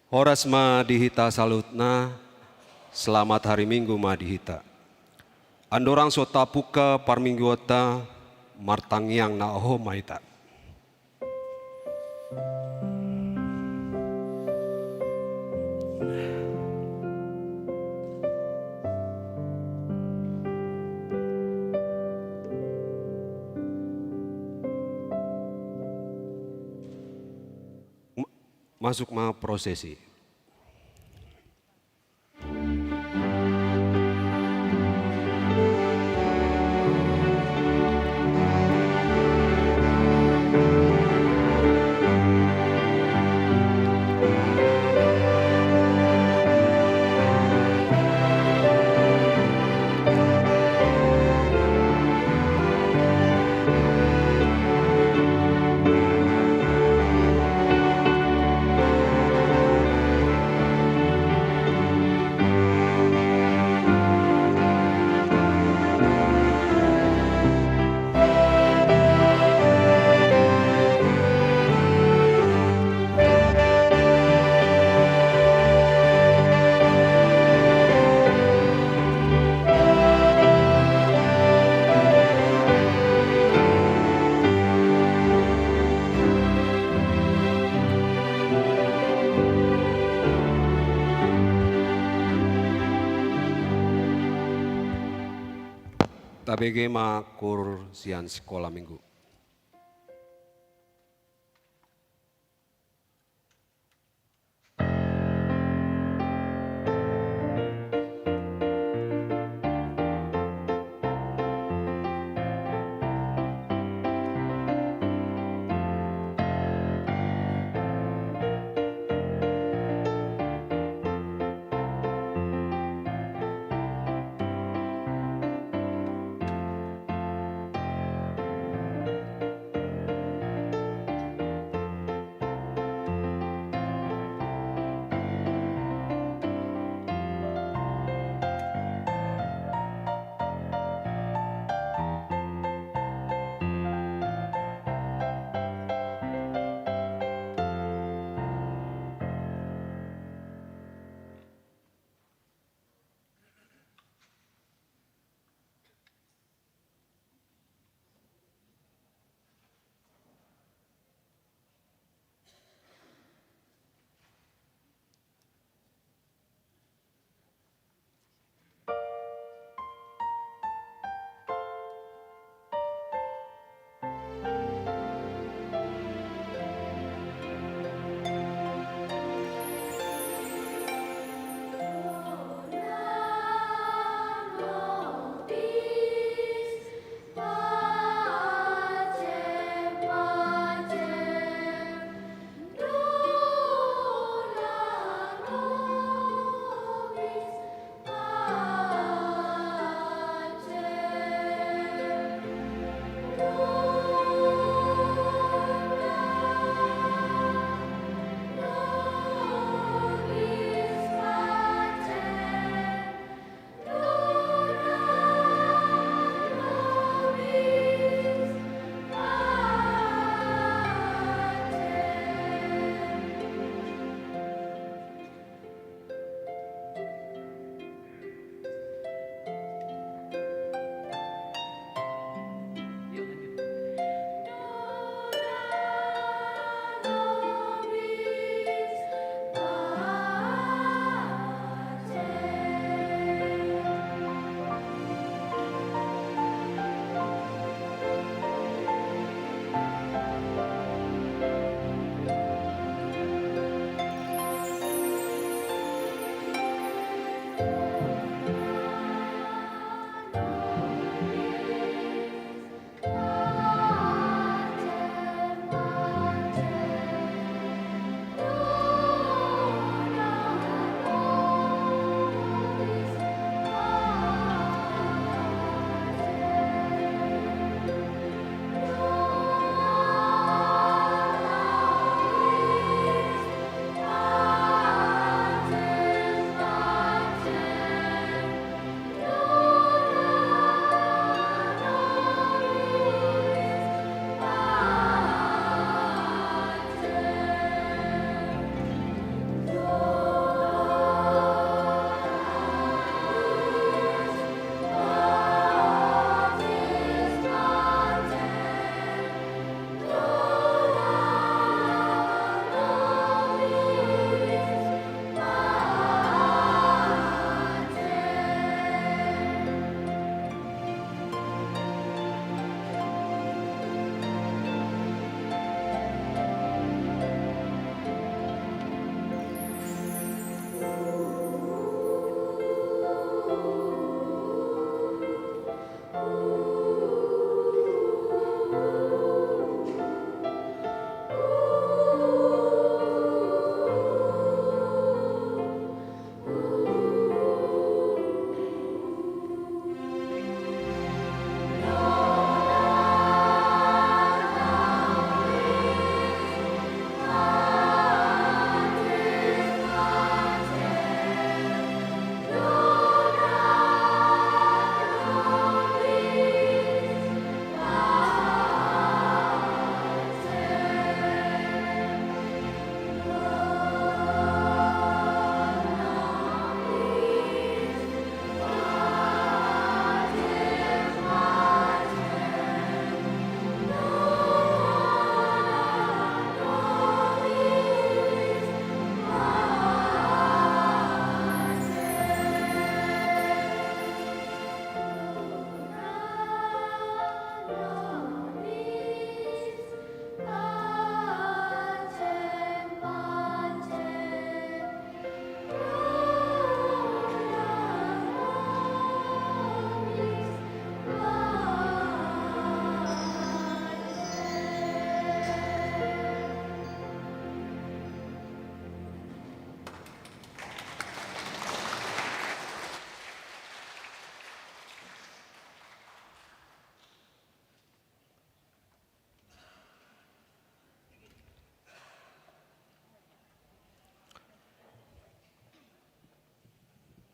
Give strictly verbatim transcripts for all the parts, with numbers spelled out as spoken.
Horas ma di hita saluhutna, selamat hari Minggu ma di hita. Andorang so tapungka parmingguonta, martangiang na hohom ma hita. M-, masuk ma prosesi. Tabege ma koor sian sikola minggu.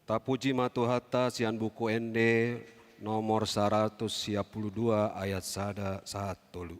Tapuji ma Tuhanta sian Buku Ende nomor saratus sia pulu dua ayat sada sahat tolu.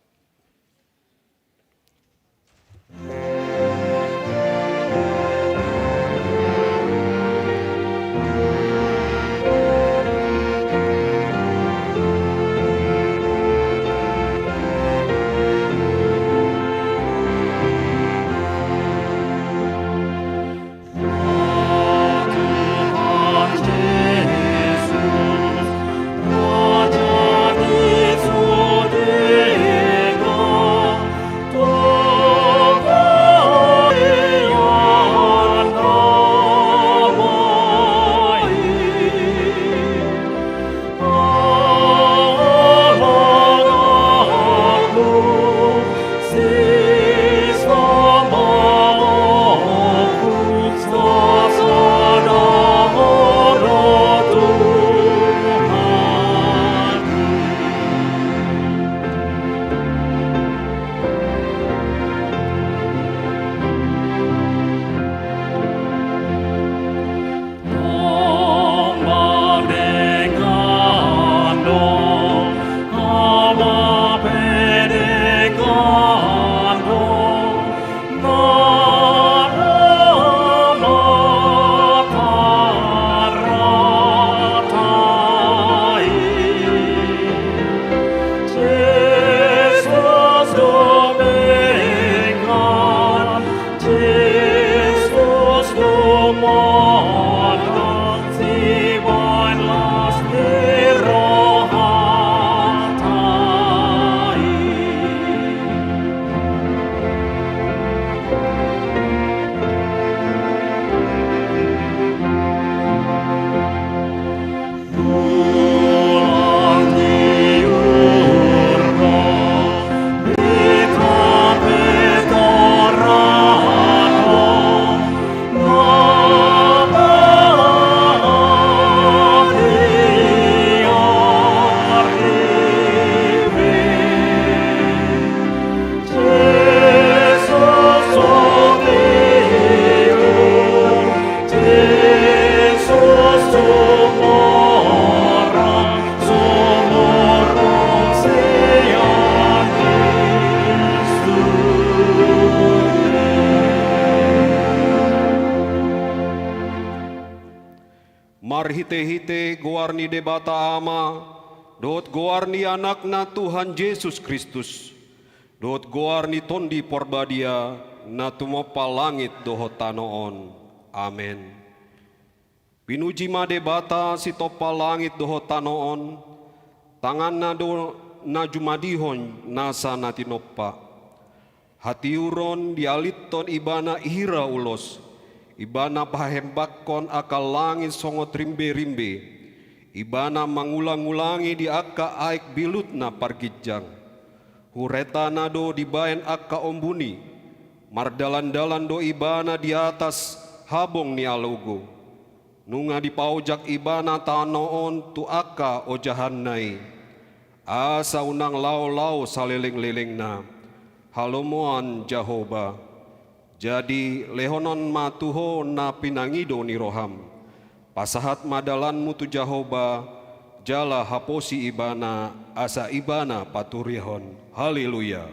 Marhitehite goar ni Debata Ama, dohot goar ni Anakna Tuhan Jesus Kristus, dohot goar ni Tondi Porbadia, na tumompa langit dohot tano on. Amen. Pinuji ma Debata sitompa langit dohot tano on, tanganna do na jumadihon nasa na tinompa. Hatiuron dialinhon Ibana hira ulos, Ibana pahembakkon angka langit songon rimberimbe, Ibana mangulangulangi di angka aek bilut na parginjang. Huretana do dibaen angka ombun i, mardalandalan do Ibana di atas habong ni alogo. Nunga dipaojak Ibana tano on tu angka ojahanna i, asa unang laolao salelenglelengna. Halomoan Jahowa. Jadi lehonon ma tu ho na pinangido ni roham. Pasahat ma dalanmu tu Jahowa, jala haposi Ibana, asa Ibana paturihon. Haleluya.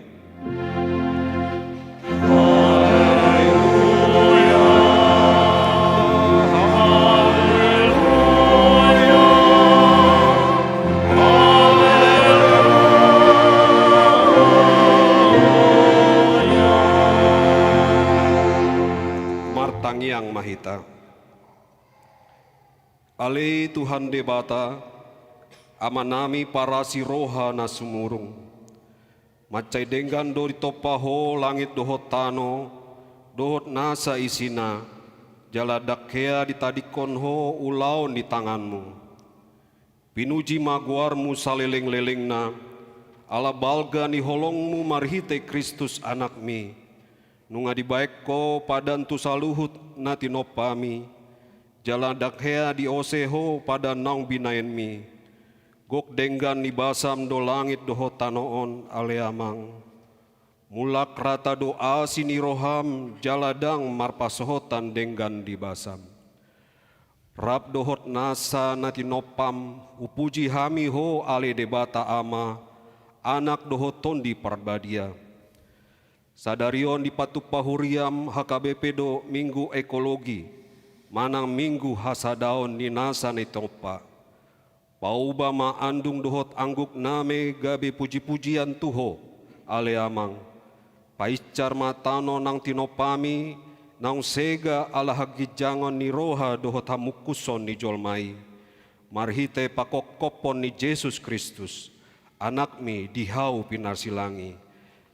Martangiang ma hita. Ale Tuhan Debata, Amanami parasi roha na sumurung. Mansai denggan do ditompa ho langit dohot tano, dohot nasa isina, jala ndang hea ditadingkon ho ulaon ni tanganmu. Pinuji ma goarmu salelenglelengna, ala balga ni holongmu marhite Kristus Anakmi. Nunga dibaen ho padan tu saluhut na tinompami, jala ndang hea diose ho padan naung binaenmi. Gok denggan ni basam do langit dohot tano on, ale Amang. Mulak rata do asi ni roham, jala ndang marpasohotan denggan di basam. Rap dohot nasa na tinompam, hupuji hami Ho ale Debata Ama, Anak dohot Tondi Parbadia. Sadari on dipatumpa huriam H K B P do Minggu Ekologi, manang Minggu hasadaon ni nasa na tinompa. Pauba ma andung dohot angguknami gabe pujipujian tu Ho, ale Amang. Paincar ma tano nang tinompami, naung sega ala haginjangon ni roha dohot hamungkuson ni jolma i. Marhite pakophopon ni Jesus Kristus, Anakmi di hau pinarsilangi.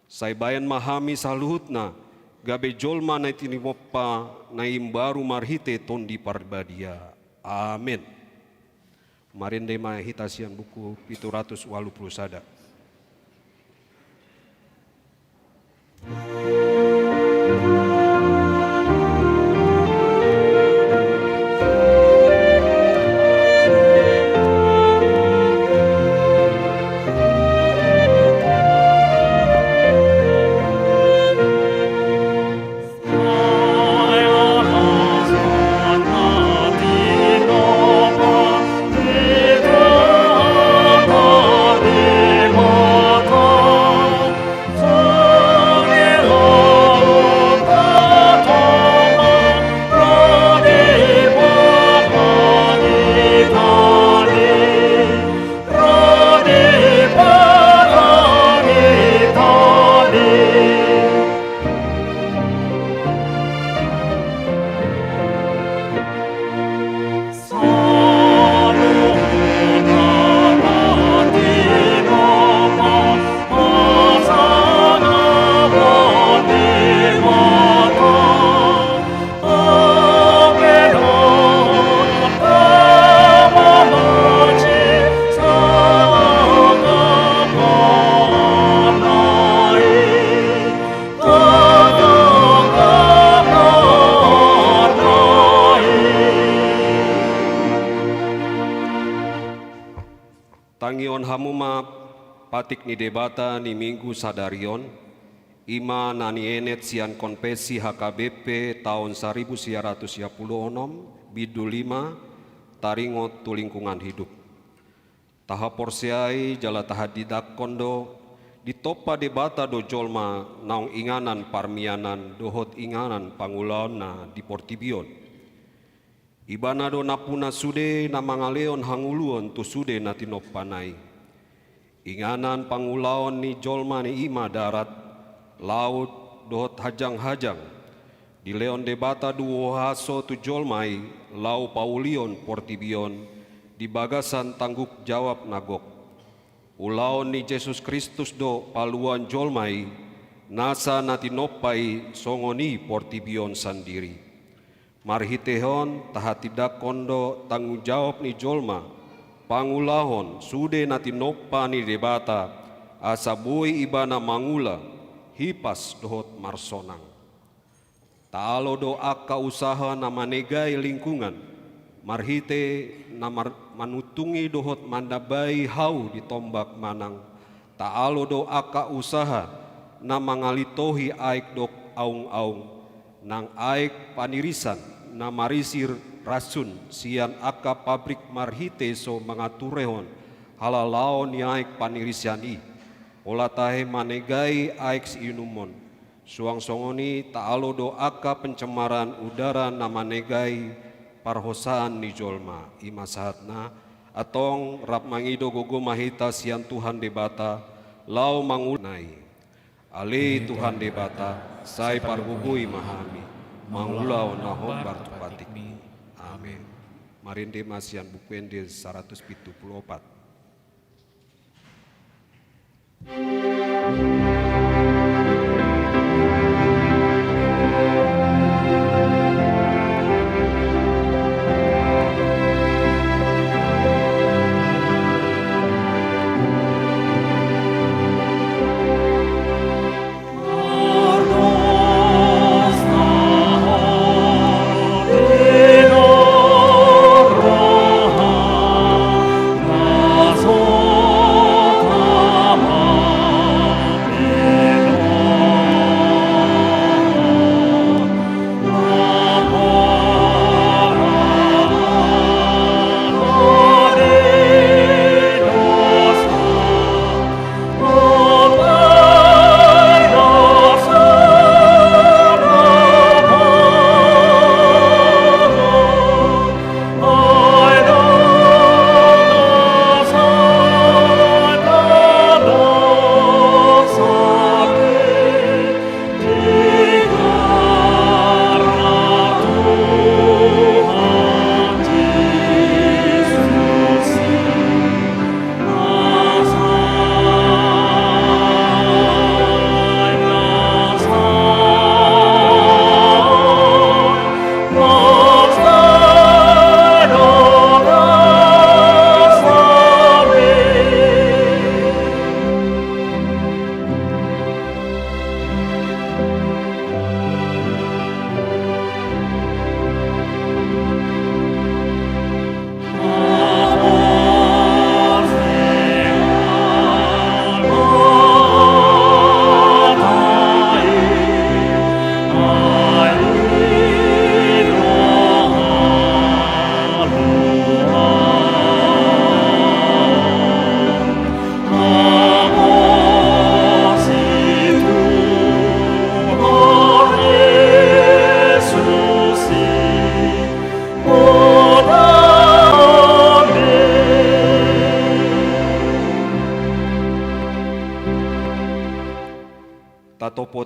Sai baen ma hami saluhutna, gabe jolma na tinompa na imbaru marhite Tondi Parbadia. Amen. Marende ma hita sian buku pitu ratus ualu pulu sada. Tangihon hamu ma patik ni Debata ni Minggu sadari on, i ma na nienet sian Konfesi H K B P taon saribu sia ratus sia pulu onom, bindu lima, taringot tu lingkungan hidup. Tahaporseai jala tahatindangkon do, ditompa Debata do jolma naung inganan parmianan dohot inganan pangulaonna di portibi on. Ibana do nampuna sude na mangalehon hangoluan tu sude na tinompana i. Inganan pangulaon ni jolma i ma darat, laut, dohot hanjanghajang. Dilehon Debata do huaso tu jolma i, laho paulihon portibi on, di bagasan tanggung jawab na gok. Ulaon ni Jesus Kristus do paluaon jolma i, nasa na tinompa i songon i portibi on sandiri. Marhitehon tahatindangkon do tanggung jawab ni jolma, pangulahon sude na tinompa ni Debata, asa boi ibana mangula, hipas dohot marsonang. Taalo do angka usaha na manegai lingkungan, marhite na mar-, manuntungi dohot manambai hau di tombak manang. Taalo do angka usaha na mangalitohi aek dohot aungaung, nang aek panirisan na marisi rasun sian angka pabrik marhite so mangaturehon halalaon ni aek panirisan i. Ola tahe manegai aek siinumon. Suang songon i taalo do angka pencemaran udara na manegai parhosaan ni jolma. I ma sahatna, antong rap mangido gogo ma hita sian Tuhan Debata, laho mangula i. Ale Tuhan Debata, sai pargogoi ma hami, mangulahon na hombar tu patikmi. Amen. Marende ma sian Buku Ende saratus pitu pulu opat.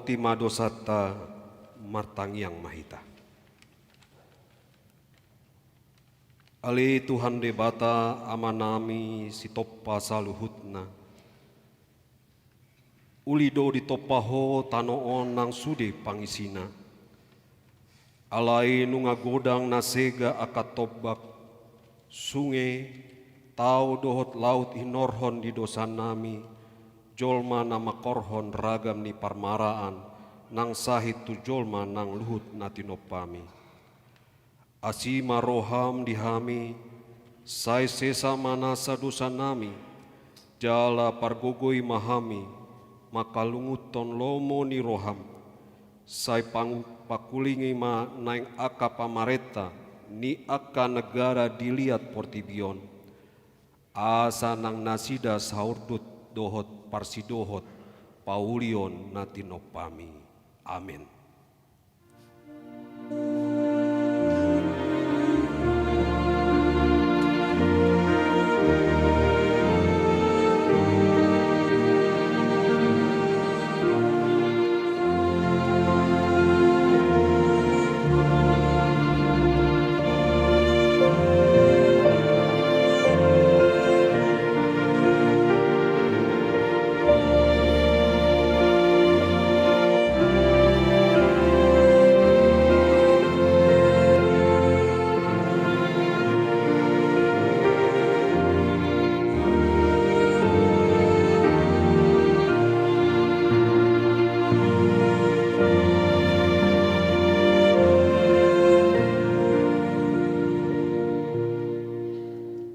Ti ma dosanta, martangiang ma hita. Ale Tuhan Debata, Amanami sitompa saluhutna, uli do ditompa Ho tano on nang sude pangisina. Alai nunga godang na sega angka tombak, sunge, tao dohot laut hinorhon di dosanami, jolma na mangkorhon ragam ni parmaraan, nang sahit tu jolma nang luhut na tinompami. Asi ma roham di hami, sai sesa ma nasa dosanami, jala pargogoi ma hami, mangkalungunhon lomo ni roham, sai pangu-, pangkulingi ma naeng angka pamarenta ni angka negara di liat portibi on, asa nang nasida saurdut dohot parsidohot paulion na tinompami. Amen.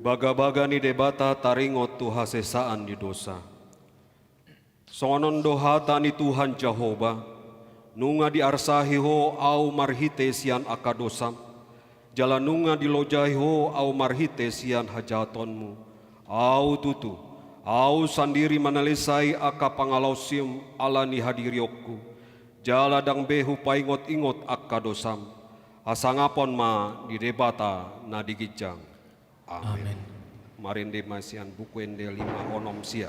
Bagabaga ni Debata taringot tu hasesaan ni dosa. Songon on do hata ni Tuhan Jahowa: Nunga diarsahi ho ahu marhite sian angka dosam, jala nunga dilojahi ho ahu marhite sian hajahatonmu. Ahu tutu, ahu sandiri manalesai angka pangalaosim ala ni hadirionku, jala ndang be hupaingot-ingot angka dosam. Hasangapon ma di Debata na di ginjang. Amen. Amen. Marende ma sian Buku Ende lima onom sia.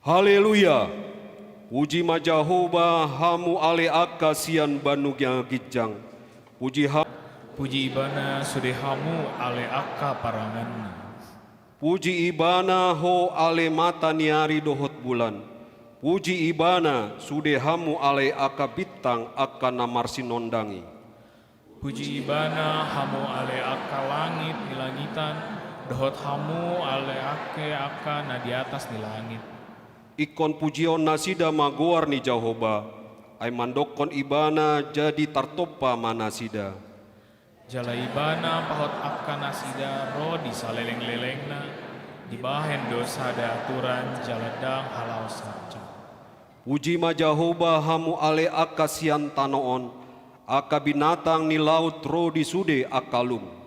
Haleluya! Puji ma Jahowa, hamu ale angka sian banua ginjang. Puji ha- Puji Ibana sude hamu ale angka paranganna. Puji Ibana ho ale mata ni ari dohot bulan. Puji Ibana sude hamu ale angka bintang angka na marsinondang i. Puji Ibana hamu ale angka langit ni langitan, Dohot hamu ale angka angka na di atas ni langit. Ingkon pujion nasida ma goar ni Jahowa, ai mandokkon Ibana jadi tartompa ma nasida. Jala Ibana pahot angka nasida ro di salelenglelengna, dibahen do sada aturan jala ndang halaos raja. Puji ma Jahowa, hamu ale angka sian tano on, angka binatang ni laut ro di sude angka lum.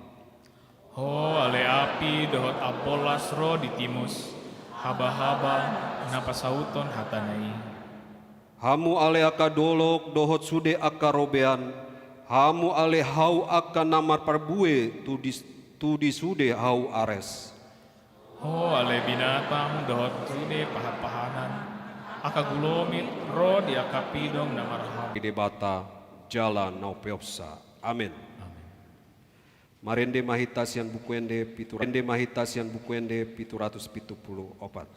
Ho ale api dohot ampollas ro di timus, habahaba na pasauthon hatana i. Hamu ale angka dolok dohot sude angka robean, hamu ale hau angka na marparbue tu di, tu di sude hau ares. Ho ale binatang dohot sude pahanpahanan, angka gulomit ro di angka pidong na marhau. Di Debata jala na umpeopsa. Amen. Amen. Marende ma hita sian Buku Ende pitu, marende ma hita sian Buku Ende pitu ratus pitu pulu opat.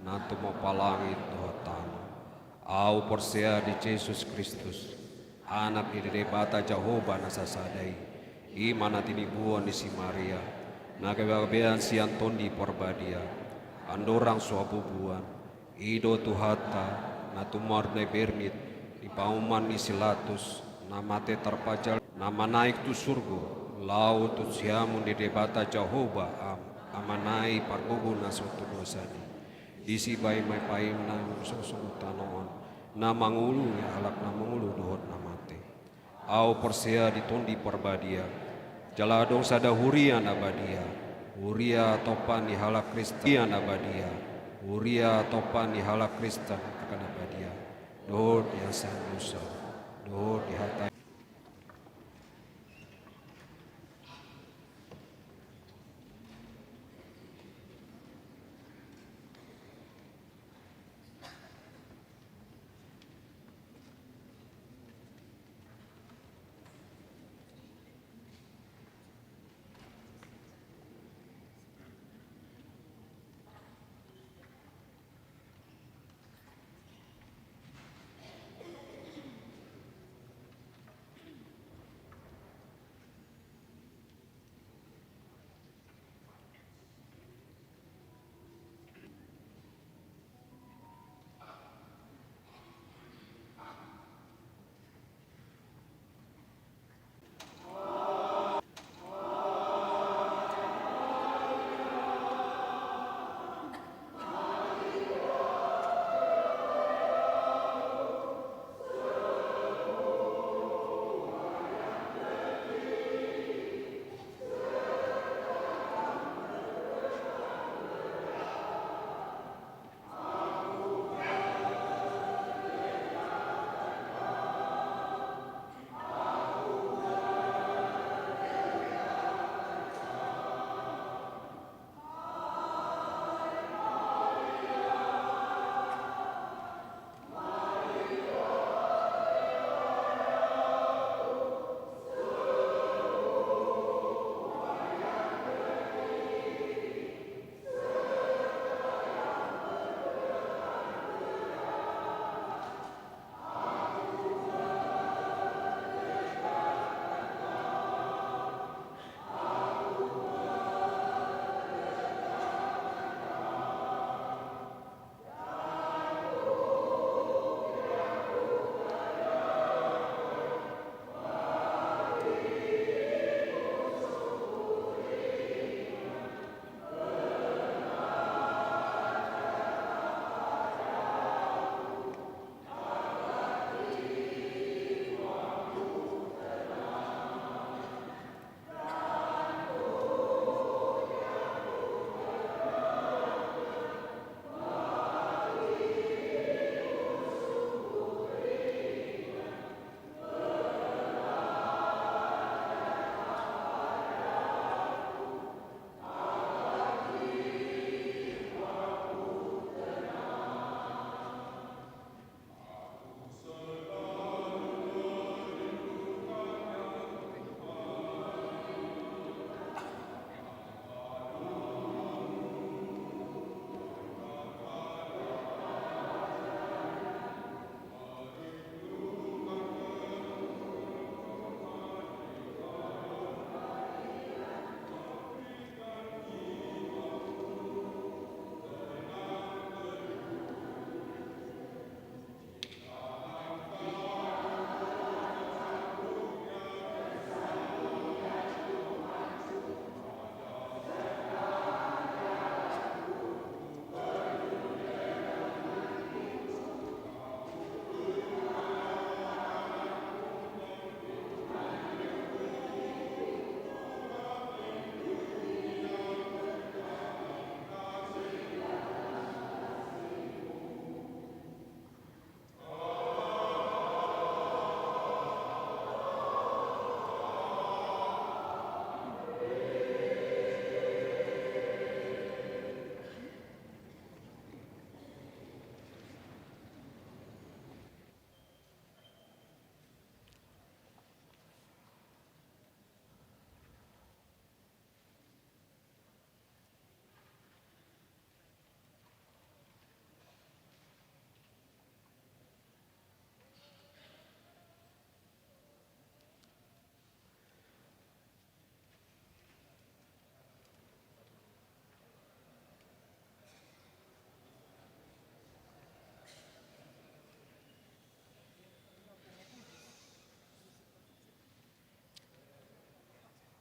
Na tumompa langit dohot tano. Ahu porsea di Jesus Kristus, Anak ni Debata Jahowa na sasada i, i ma na tinibuhon ni si Maria, na gabegabean sian Tondi Parbadia, andorang so habubuan, i do Tuhanta, na tumandangkon bermit, dipaoman ni si Latus, na mate tarpajal, na manaek tu surgo, laho tu siamun ni Debata Jahowa am-, Amana i pargogo na so tu dosa i. Disi baen ma paimna suhut tano on, na mangolu ni halak na mangolu dohot na mate. Ahu porsea di Tondi Parbadia, jala adong sada huria na badia, huria tompa ni halak Kristen, huria na badia, huria tompa ni halak Kristen, angka na badia, dohot di hasangapon, dohot di hata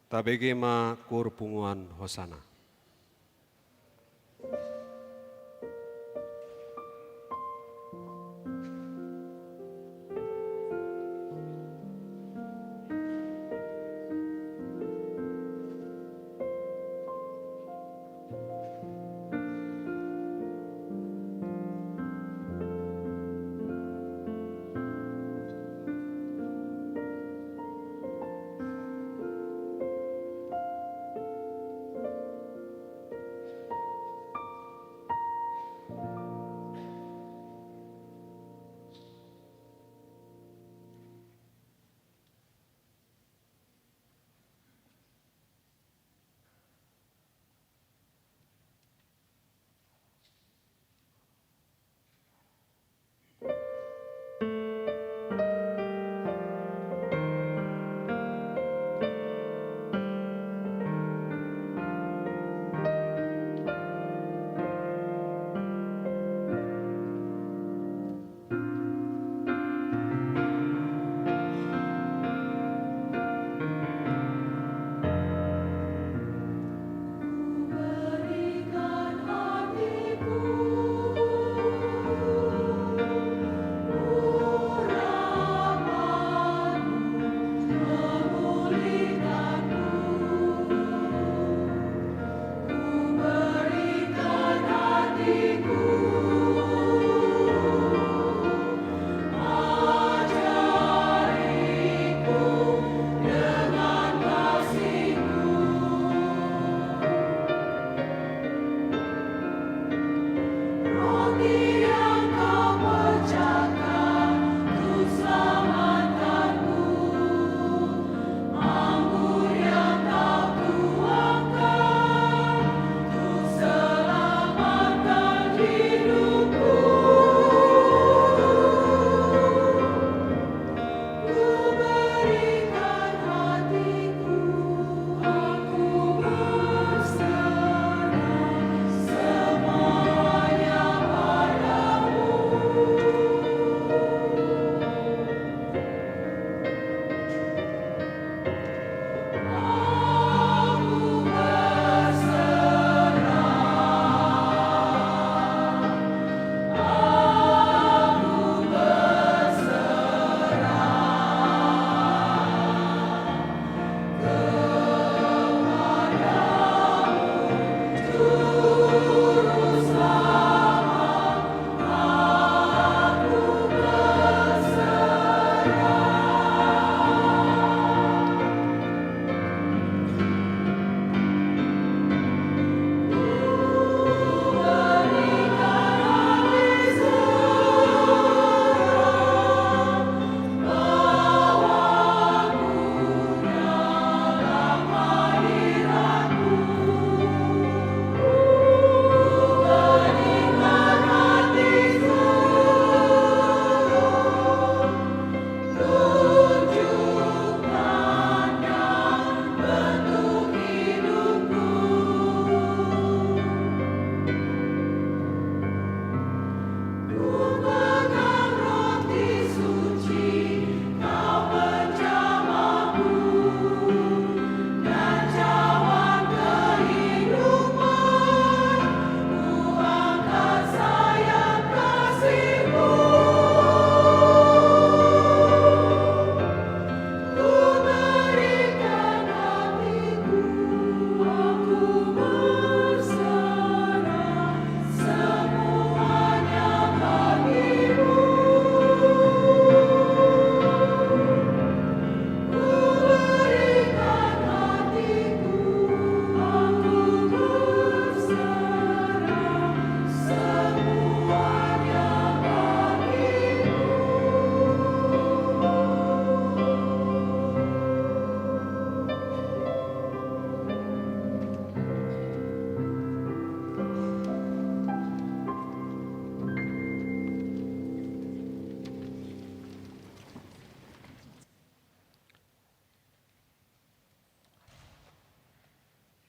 Tabege ma koor punguan Hosana.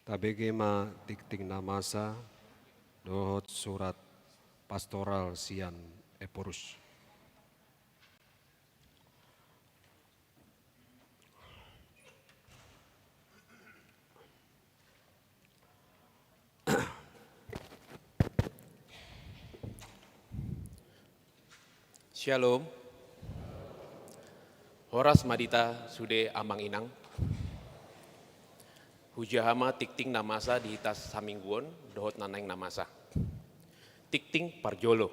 Tabege ma tingting na masa dohot surat pastoral sian Ephorus. Shalom. Horas ma di hita sude amang inang. Hujaha ma tingting na masa di hita saminggu on dohot na naeng na masa. Tingting parjolo.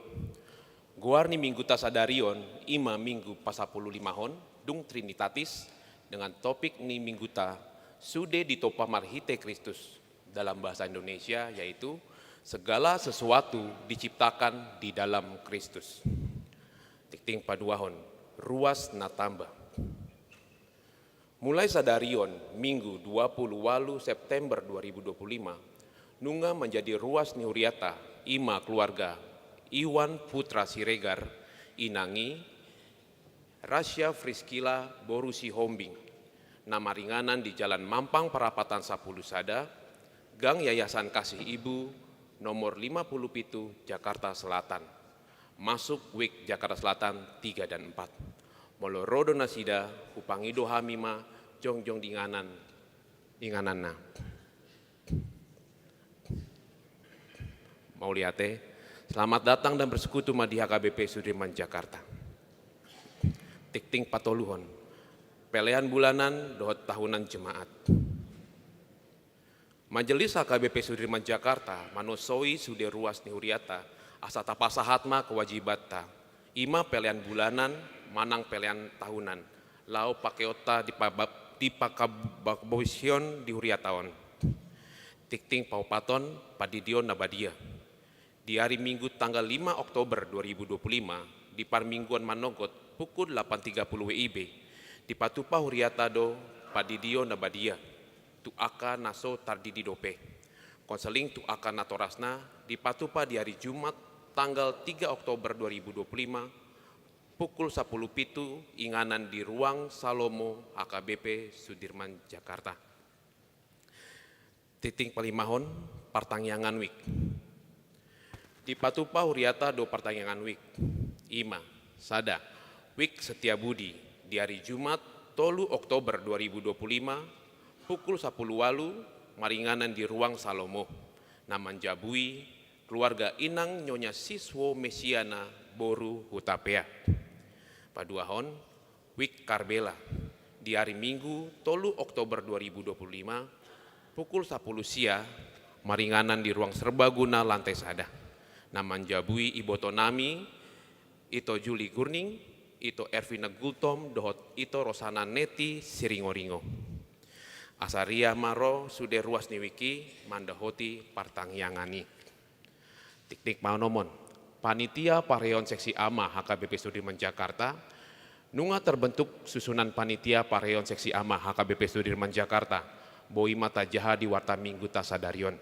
Goar ni mingguta sadari on i ma minggu pasapululimahon, dung Trinitatis, dengan topik ni mingguta, Sude ditompa marhite Kristus, dalam bahasa Indonesia, yaitu segala sesuatu diciptakan di dalam Kristus. Tingting paduahon, ruas na tamba. Mulai sadari on, Minggu dua puluh walu September dua ribu dua puluh lima, nunga manjadi ruas ni huriata, i ma keluarga Iwan Putra Siregar, inang i Rasya Friskila boru Sihombing, na maringanan di Jalan Mampang Perapatan sapuluh sada, Gang Yayasan Kasih Ibu, nomor lima puluh pitu, Jakarta Selatan. Masuk Wik Jakarta Selatan tiga dan empat. Molo ro do nasida, hupangido hami ma jongjong di inganan, ingananna. Mauliate. Selamat datang dan bersekutu ma di H K B P Sudirman Jakarta. Tingting patoluhon. Pelean bulanan dohot tahunan jemaat. Majelis H K B P Sudirman Jakarta manosoi sude ruas ni huriata, asa tapasahat ma kewajibanta, i ma pelean bulanan manang pelean tahunan, laho pakeonta di paba-, di pakababosion di huriata on. Tingting paopaton, pandidion na badia. Di ari Minggu tanggal lima Oktober dua ribu dua puluh lima, di parmingguan manogot pukul delapan tiga puluh W I B, dipatupa huriata do pandidion na badia tu angka na so tardidi dope. Konseling tu angka natorasna dipatupa di ari Jumat tanggal tiga Oktober dua ribu dua puluh lima, pukul sapuluh pitu, inganan di Ruang Salomo H K B P Sudirman, Jakarta. Tingting palimahon, partangiangan wik. Dipatupa huriata do partangiangan wik. I ma, sada, Wik Setiabudi, di ari Jumat tolu Oktober dua ribu dua puluh lima, pukul sapuluh walu, maringanan di Ruang Salomo, na manjabui keluarga inang Nyonya Siswo Mesiana boru Hutapea. Paduahon, Wik Karbela, di ari Minggu tolu Oktober dua ribu dua puluh lima, pukul sapuluh sia, maringanan di Ruang Serbaguna lantai sada, na manjabui ibotonami, Ito Juli Gurning, Ito Ervina Gultom, dohot Ito Rosana Neti Siringoringo. Asa riah ma ro sude ruas ni wik i mandohoti partangiangan i. Tingting paonomon. Panitia Parheon Seksi Ama H K B P Sudirman Jakarta, nunga terbentuk susunan Panitia Parheon Seksi Ama H K B P Sudirman Jakarta, boi ma tajaha di warta mingguta sadari on.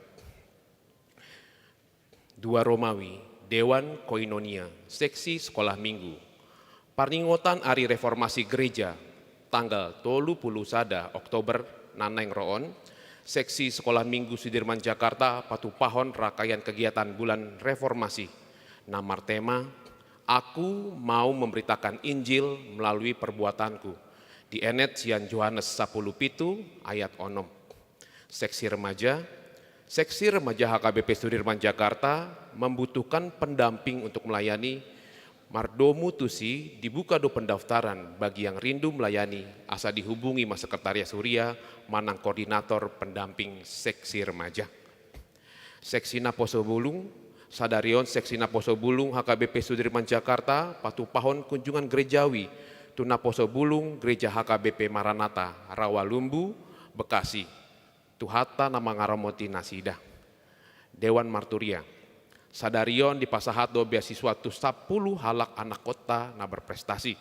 Dua Romawi, Dewan Koinonia, Seksi Sekolah Minggu. Parningotan Ari Reformasi Gereja, tanggal tolu puluh sada Oktober na naeng ro on, Seksi Sekolah Minggu Sudirman Jakarta patupahon rangkaian kegiatan Bulan Reformasi, na martema, Aku Mau Memberitakan Injil Melalui Perbuatanku, dienet sian Johannes sapuluh pitu ayat onom. Seksi remaja, Seksi Remaja H K B P Sudirman Jakarta membutuhkan pendamping untuk melayani. Mardomu tusi, dibuka do pendaftaran bagi yang rindu melayani, asa dihubungi ma sekretariat huria manang koordinator pendamping seksi remaja. Seksi Naposo Bulung, sadari on Seksi Naposo Bulung H K B P Sudirman Jakarta patupahon kunjungan gerejawi tu Naposo Bulung Gereja H K B P Maranatha, Rawalumbu, Bekasi. Tuhanta na mangaramoti nasida. Dewan Marturia. Sadari on dipasahat do beasiswa tu sapuluh halak anakkonta na berprestasi,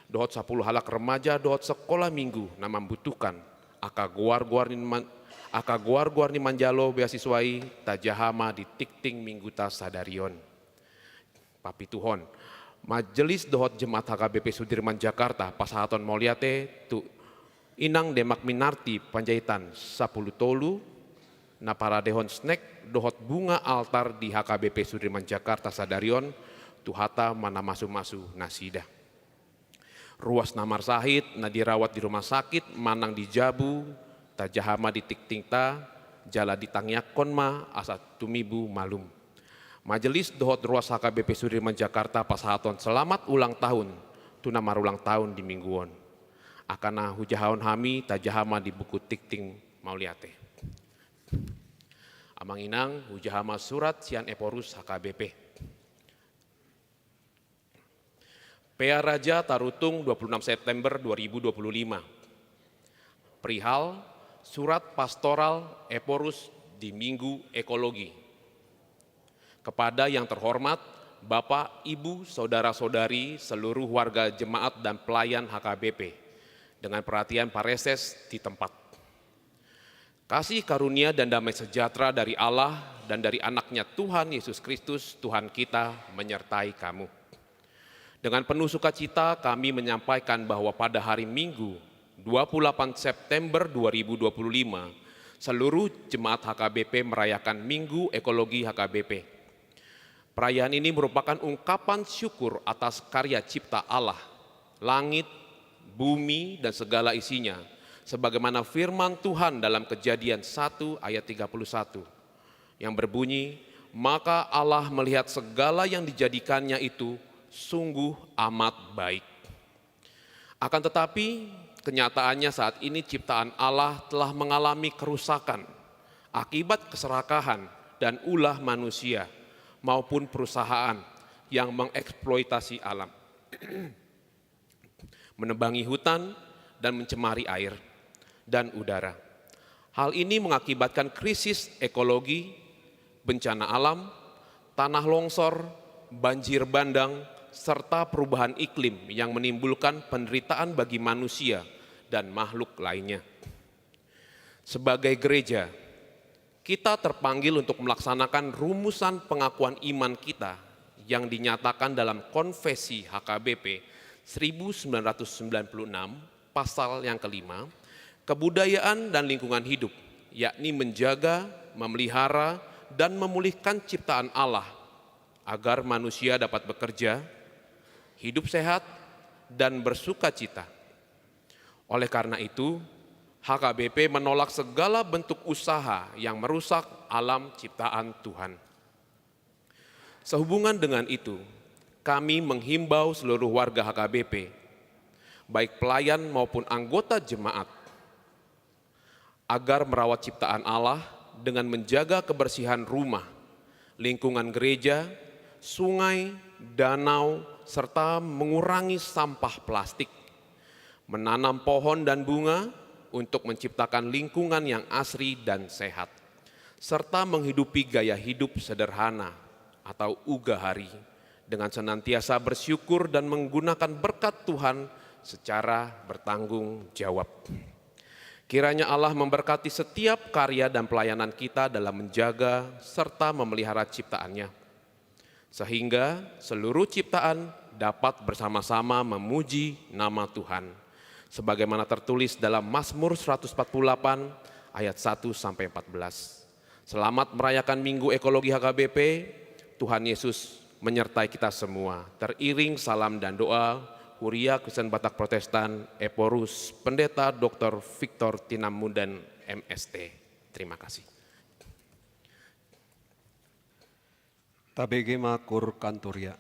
dohot sapuluh halak remaja dohot sekolah minggu na membutuhkan. Angka goar-goar ni man-, angka goar-goar ni manjalo beasiswa i tajaha ma di tingting mingguta sadari on. Papituhon. Majelis dohot jemaat H K B P Sudirman Jakarta pasahaton mauliate tu Inang Demak Minarti Panjaitan sapuluh tolu, na paradehon snack dohot bunga altar di H K B P Sudirman Jakarta sadari on, Tuhanta manamasu-masu nasida. Ruas na marsahit, na dirawat di rumah sakit, manang di jabu, tajaha ma di tingtingta, jala ditangiangkon ma asa tumibu malum. Majelis dohot ruas H K B P Sudirman Jakarta pasahathon selamat ulang tahun tu na marulang tahun di minggu on. Angka na hujahahon hami tajaha ma di buku tingting mauliate. Amang inang, hujaha ma surat sian Ephorus H K B P. Pea Raja Tarutung, dua puluh enam September dua ribu dua puluh lima. Perihal surat pastoral Ephorus di Minggu Ekologi. Kepada yang terhormat Bapak, Ibu, Saudara-saudari, seluruh warga jemaat dan pelayan H K B P, dengan perhatian pareses di tempat. Kasih karunia dan damai sejahtera dari Allah dan dari Anaknya Tuhan Yesus Kristus, Tuhan kita, menyertai kamu. Dengan penuh sukacita, kami menyampaikan bahwa pada hari Minggu, dua puluh delapan September dua ribu dua puluh lima, seluruh jemaat H K B P merayakan Minggu Ekologi H K B P. Perayaan ini merupakan ungkapan syukur atas karya cipta Allah, langit, bumi, dan segala isinya, sebagaimana firman Tuhan dalam Kejadian satu ayat tiga puluh satu, yang berbunyi, "Maka Allah melihat segala yang dijadikannya itu sungguh amat baik." Akan tetapi, kenyataannya saat ini ciptaan Allah telah mengalami kerusakan akibat keserakahan dan ulah manusia maupun perusahaan yang mengeksploitasi alam, menebangi hutan, dan mencemari air dan udara. Hal ini mengakibatkan krisis ekologi, bencana alam, tanah longsor, banjir bandang, serta perubahan iklim yang menimbulkan penderitaan bagi manusia dan makhluk lainnya. Sebagai gereja, kita terpanggil untuk melaksanakan rumusan pengakuan iman kita yang dinyatakan dalam Konfesi H K B P seribu sembilan ratus sembilan puluh enam, pasal yang kelima, kebudayaan dan lingkungan hidup, yakni menjaga, memelihara, dan memulihkan ciptaan Allah, agar manusia dapat bekerja, hidup sehat, dan bersukacita. Oleh karena itu, H K B P menolak segala bentuk usaha yang merusak alam ciptaan Tuhan. Sehubungan dengan itu, kami menghimbau seluruh warga H K B P, baik pelayan maupun anggota jemaat, agar merawat ciptaan Allah dengan menjaga kebersihan rumah, lingkungan gereja, sungai, danau, serta mengurangi sampah plastik, menanam pohon dan bunga untuk menciptakan lingkungan yang asri dan sehat, serta menghidupi gaya hidup sederhana atau ugahari dengan senantiasa bersyukur dan menggunakan berkat Tuhan secara bertanggung jawab. Kiranya Allah memberkati setiap karya dan pelayanan kita dalam menjaga serta memelihara ciptaan-Nya, sehingga seluruh ciptaan dapat bersama-sama memuji nama Tuhan, sebagaimana tertulis dalam Mazmur seratus empat puluh delapan ayat satu sampai empat belas. Selamat merayakan Minggu Ekologi H K B P. Tuhan Yesus menyertai kita semua. Teriring salam dan doa, Huria Kristen Batak Protestan, Ephorus, Pendeta Doktor Victor Tinambudan, M S T. Terima kasih. Tabege ma kur kanturia.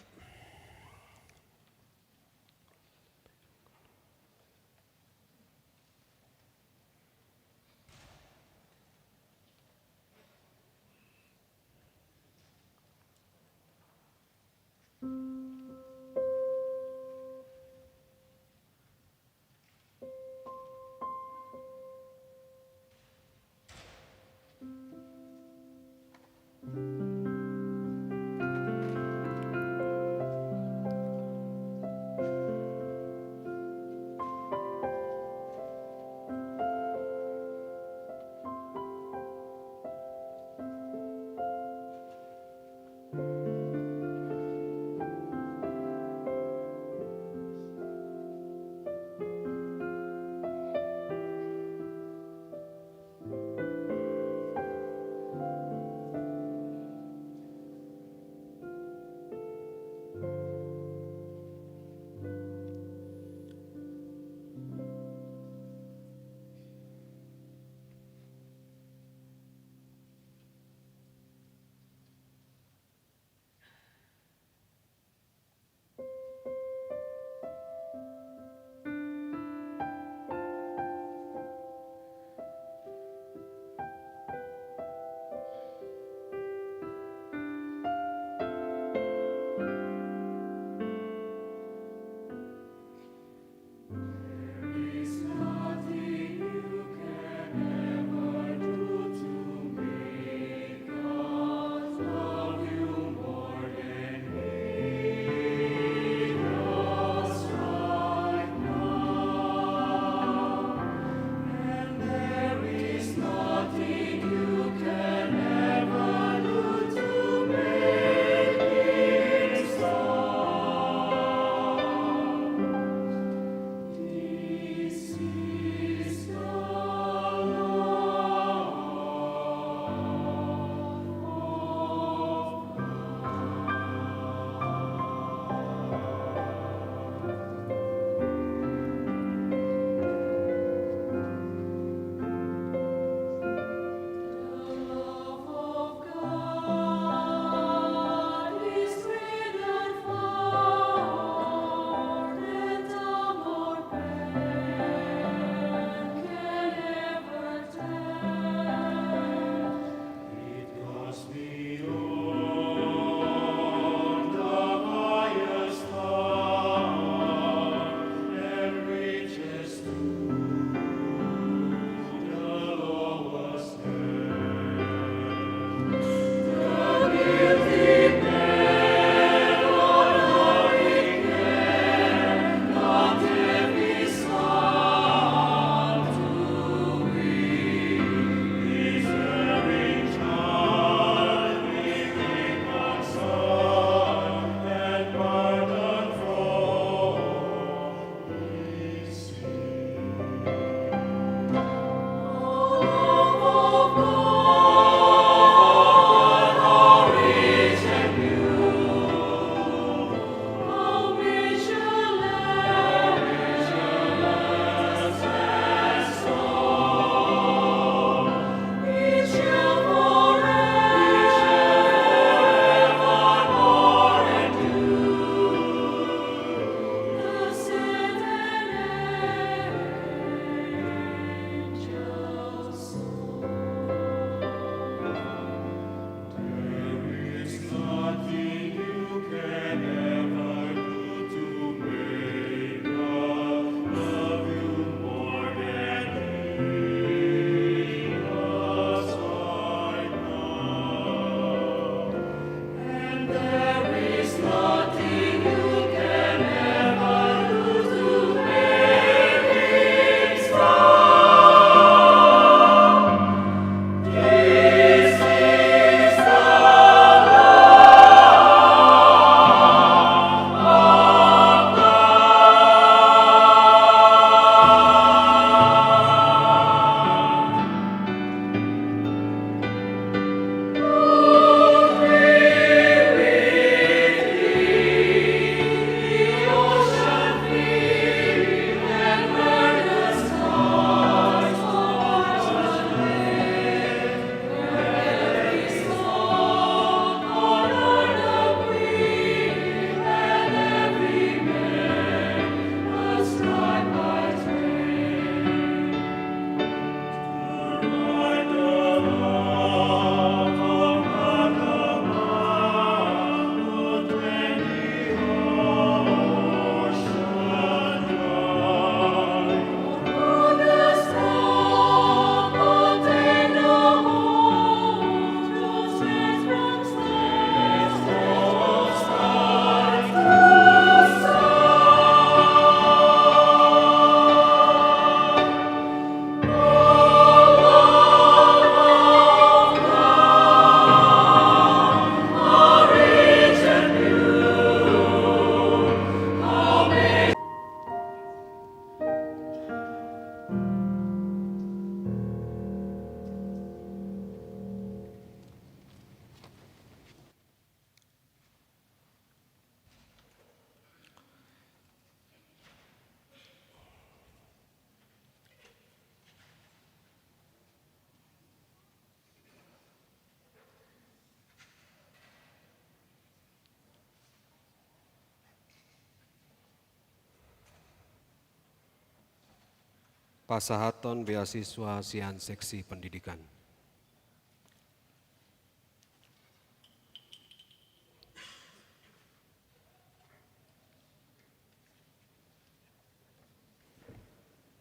Pasahaton beasiswa sian seksi pendidikan.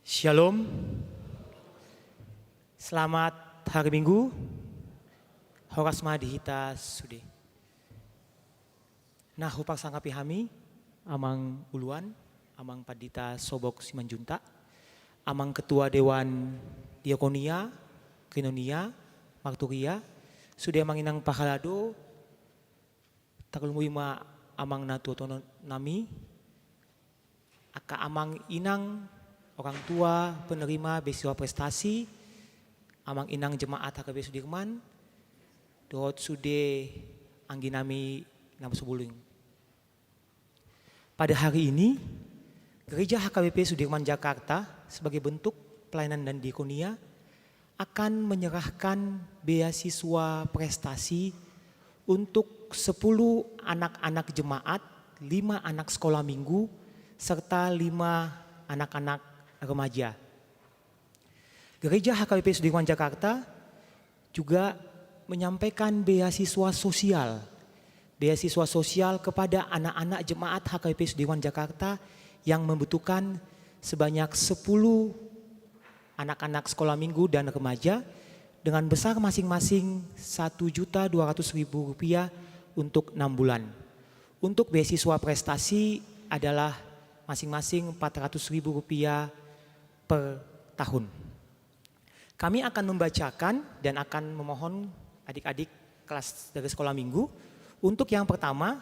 Shalom. Selamat hari Minggu. Horas ma di hita sude. Nah, huparsangapi hami, Amang Uluan, Amang Pandita Sobok Simanjuntak, Amang Ketua Dewan Diakonia, Koinonia, Marturia, sude Amang Inang Parhalado, tarlumobi ma Amang Natuatuaon nami, angka Amang Inang, orang tua penerima beasiswa prestasi, Amang Inang jemaat H K B P Sudirman, dohot sude anggi nami na marsubulung. Pada hari ini, Gereja H K B P Sudirman Jakarta sebagai bentuk pelayanan dan diakonia akan menyerahkan beasiswa prestasi untuk sepuluh anak-anak jemaat, lima anak sekolah minggu, serta lima anak-anak remaja. Gereja H K B P Sudirman Jakarta juga menyampaikan beasiswa sosial, beasiswa sosial kepada anak-anak jemaat H K B P Sudirman Jakarta yang membutuhkan sebanyak sepuluh anak-anak sekolah minggu dan remaja dengan besar masing-masing satu juta dua ratus ribu rupiah untuk enam bulan. Untuk beasiswa prestasi adalah masing-masing empat ratus ribu rupiah per tahun. Kami akan membacakan dan akan memohon adik-adik kelas dari sekolah minggu. Untuk yang pertama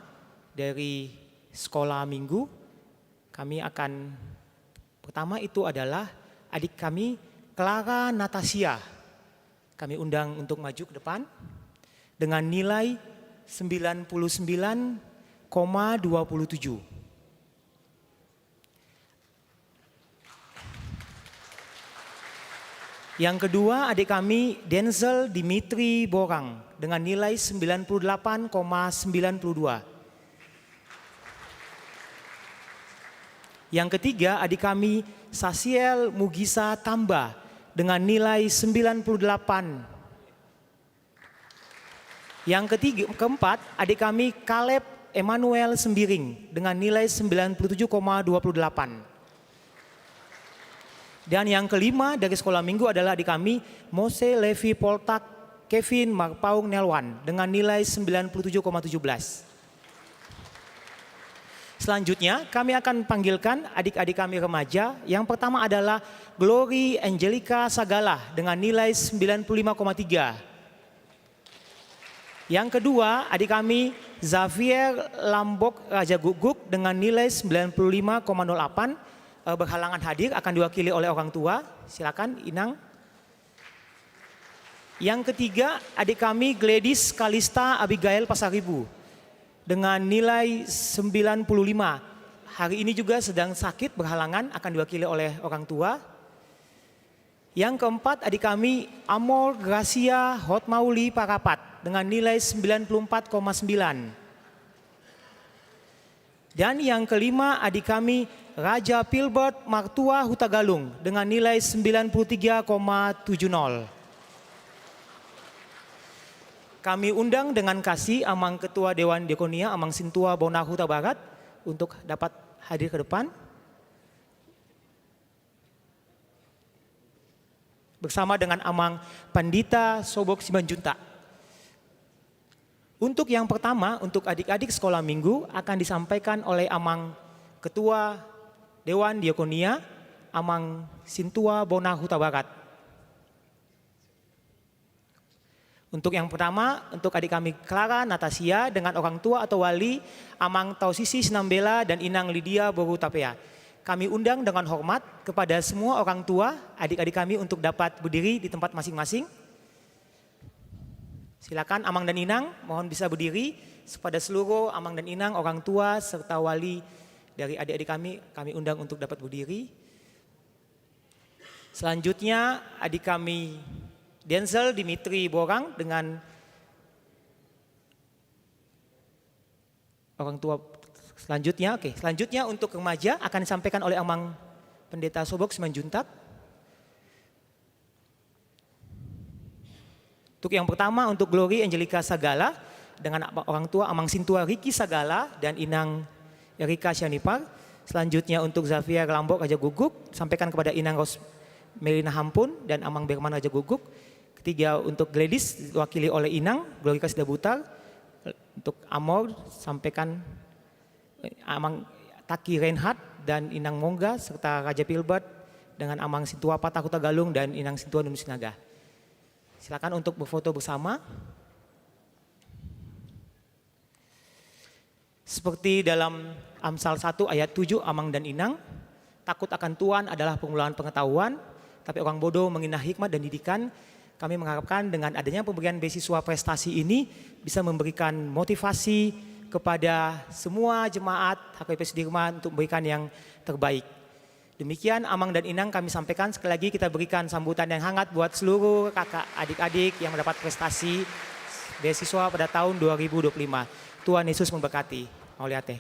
dari sekolah minggu, kami akan, pertama itu adalah adik kami Clara Natasia. Kami undang untuk maju ke depan dengan nilai sembilan puluh sembilan koma dua puluh tujuh. Yang kedua, adik kami Denzel Dimitri Borang dengan nilai sembilan puluh delapan koma sembilan puluh dua. Yang ketiga, adik kami Sasiel Mugisa Tamba dengan nilai sembilan puluh delapan. Yang ketiga, keempat, adik kami Kaleb Emmanuel Sembiring dengan nilai sembilan puluh tujuh koma dua puluh delapan. Dan yang kelima dari sekolah minggu adalah adik kami Mose Levi Poltak Kevin Marpaung Nelwan dengan nilai sembilan puluh tujuh koma tujuh belas. Selanjutnya, kami akan panggilkan adik-adik kami remaja. Yang pertama adalah Glory Angelica Sagala dengan nilai sembilan puluh lima koma tiga. Yang kedua, adik kami Xavier Lambok Raja Guguk dengan nilai sembilan puluh lima koma nol delapan, eh, berhalangan hadir, akan diwakili oleh orang tua. Silakan, Inang. Yang ketiga, adik kami Gladys Kalista Abigail Pasaribu dengan nilai sembilan puluh lima. Hari ini juga sedang sakit, berhalangan, akan diwakili oleh orang tua. Yang keempat, adik kami Amor Gracia Hotmauli Parapat dengan nilai sembilan puluh empat koma sembilan. Dan yang kelima, adik kami Raja Filbert Martua Hutagalung dengan nilai sembilan puluh tiga koma tujuh nol. Kami undang dengan kasih Amang Ketua Dewan Diakonia, Amang Sintua Bonar Hutabarat, untuk dapat hadir ke depan bersama dengan Amang Pandita Sobok Simanjuntak. Untuk yang pertama, untuk adik-adik sekolah minggu akan disampaikan oleh Amang Ketua Dewan Diakonia, Amang Sintua Bonar Hutabarat. Untuk yang pertama, untuk adik kami Clara Natasia dengan orang tua atau wali, Amang Tausisi Sinambela dan Inang Lydia Boru Tapea. Kami undang dengan hormat kepada semua orang tua, adik-adik kami untuk dapat berdiri di tempat masing-masing. Silakan Amang dan Inang, mohon bisa berdiri, kepada seluruh Amang dan Inang, orang tua, serta wali dari adik-adik kami, kami undang untuk dapat berdiri. Selanjutnya, adik kami Denzel Dimitri Borang dengan orang tua selanjutnya. Oke, selanjutnya untuk remaja akan disampaikan oleh Amang Pendeta Sobok Simanjuntak. Untuk yang pertama, untuk Glory Angelica Sagala, dengan apa-, orang tua, Amang Sintua Riki Sagala dan Inang Erika Sianipar. Selanjutnya untuk Xavier Lambok Raja Guguk, sampaikan kepada Inang Ros Melina Hampun dan Amang Berman Raja Guguk. Ketiga, untuk Gladys, diwakili oleh Inang Glorika Sidabutar. Untuk Amor, sampaikan, eh, Amang Taki Reinhardt dan Inang Mongga, serta Raja Filbert dengan Amang Sintua Pata Hutagalung dan Inang Sintua Nunu Sinaga. Silakan untuk berfoto bersama. Seperti dalam Amsal satu ayat tujuh, Amang dan Inang, takut akan Tuhan adalah permulaan pengetahuan, tapi orang bodoh menghina hikmat dan didikan. Kami mengharapkan dengan adanya pemberian beasiswa prestasi ini bisa memberikan motivasi kepada semua jemaat H K B P Sudirman untuk memberikan yang terbaik. Demikian, Amang dan Inang, kami sampaikan. Sekali lagi, kita berikan sambutan yang hangat buat seluruh kakak adik-adik yang mendapat prestasi beasiswa pada tahun dua ribu dua puluh lima. Tuhan Yesus memberkati. Mauliate.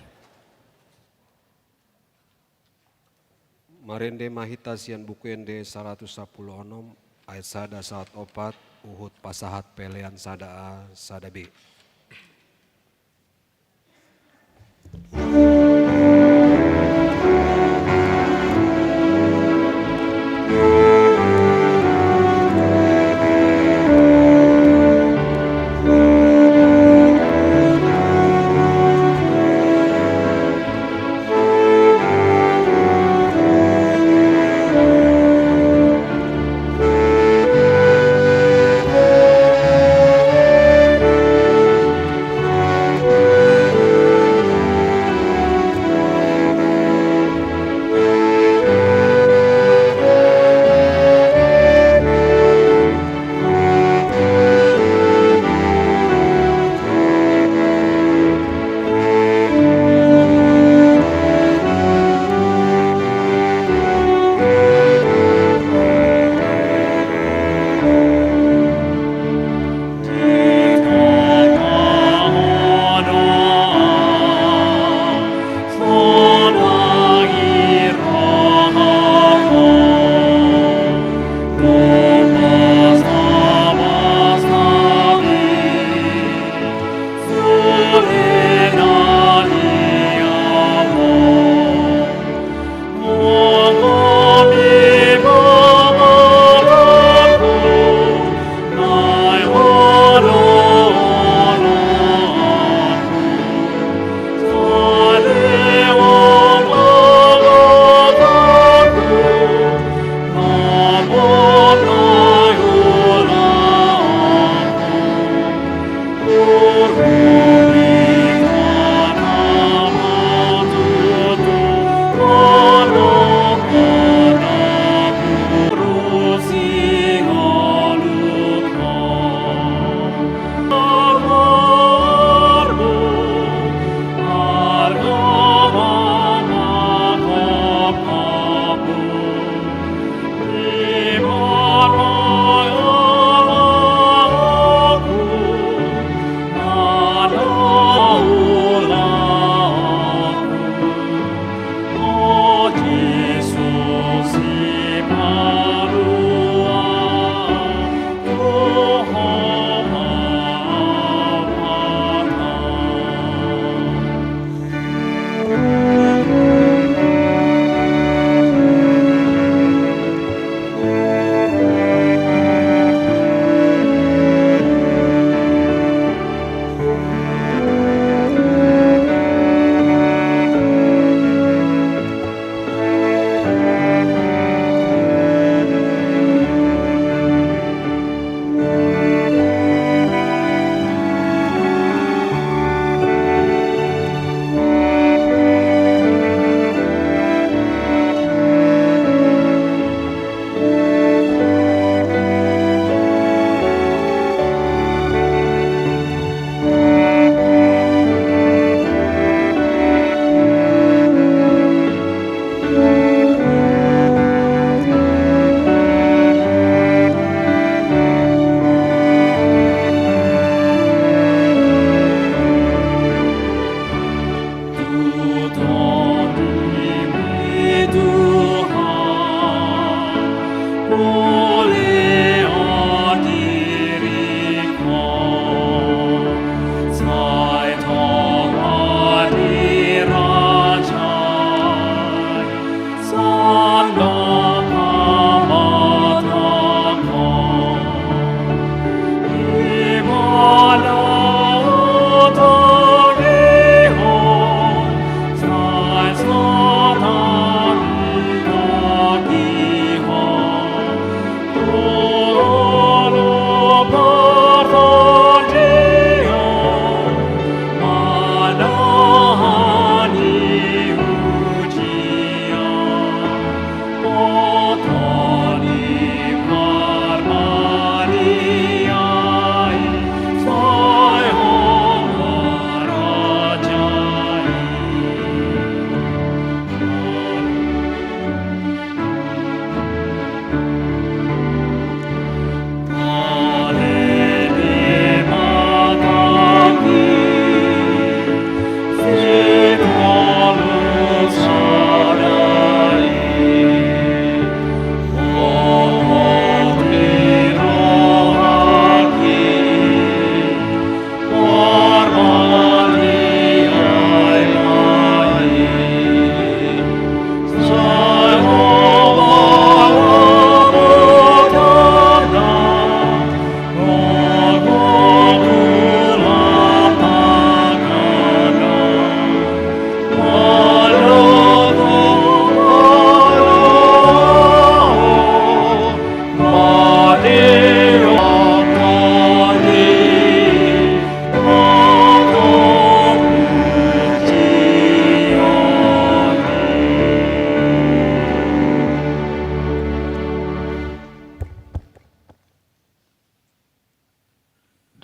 Marende ma hita sian Buku Ende saratus sampulu onom, ayat sada sahat opat, huhut pasahat pelean sada A, sada B.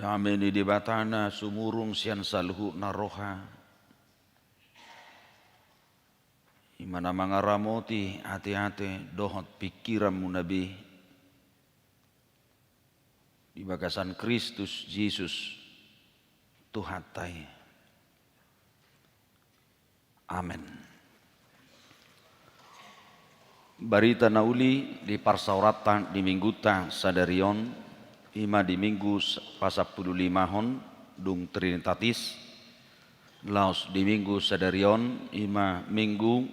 Dame ni Debata na sumurung sian saluhutna roha, i ma na mangaramoti ateate dohot pingkiranmuna be, di bagasan Kristus Jesus Tuhanta i. Amen. Barita na uli di parsaoranta di minggunta sadari on, i ma di minggu s-, pasampulu limahon, dung Trinitatis, laos di minggu sadari on, i ma minggu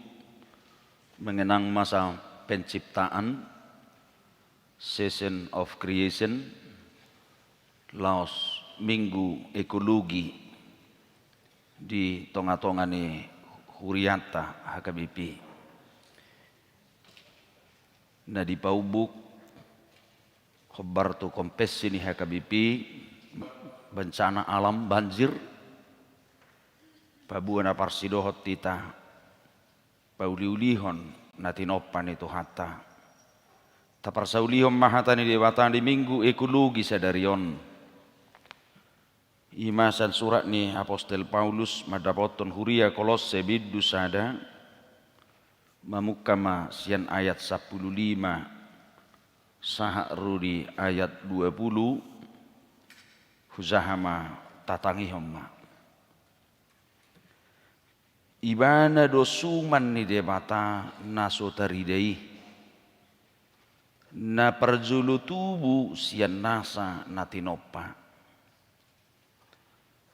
mengenang masa penciptaan, Season of Creation, laos minggu ekologi di tonga-tonga ni hurianta H K B P. Na dipaumbuk hombar tu konvensi ni H K B P, bencana alam, banjir, paboa na parsidohot hita pauliulihon na tinompa ni Tuhanta. Taparsaulihon ma hata ni Debata di minggu ekologi sadari on. I ma sian surat ni Apostel Paulus mandapothon huria Kolosse bindu sada, mamungka ma sian ayat sampulu lima sahat ro di ayat dua pulu, hujaha ma tatangihon ma. Ibana do suman ni Debata na so tarida i, na parjolo tubu sian nasa na tinompa.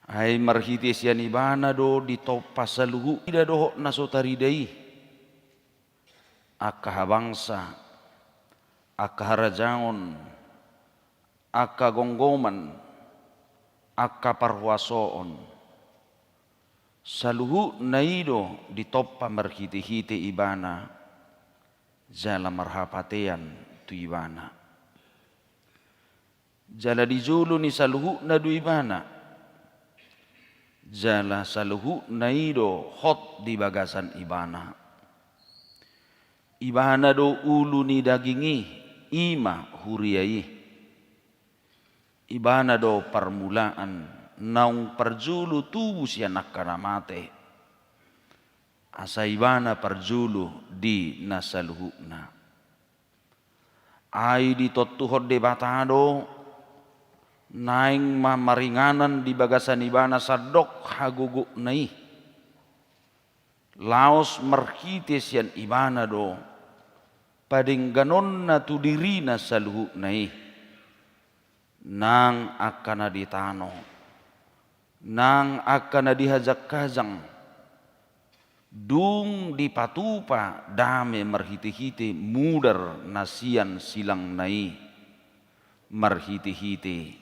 Ai marhite sian Ibana do ditompa saluhut ida dohot na so tarida i, angka habangsa, angka harajaon, angka gomgoman, angka parhuasoon. Saluhutna i do ditompa marhitehite Ibana, jala marhapatean tu Ibana. Jala di jolo ni saluhutna do Ibana, jala saluhutna i do hot di bagasan Ibana. Ibana do ulu ni daging i, i ma huria i. Ibana do parmulaan naung parjolo tubu sian angka na mate, asa Ibana parjolo di na saluhutna. Ai ditontuhon Debata do, naeng ma maringanan di bagasan Ibana sandok hagogokna i. Laos marhite sian Ibana do padengganonna tu dirina saluhutna i, nang angka na di tano, nang angka na di hajanghajang, dung dipatupa dame marhitehite mudar na sian silangna i, marhitehite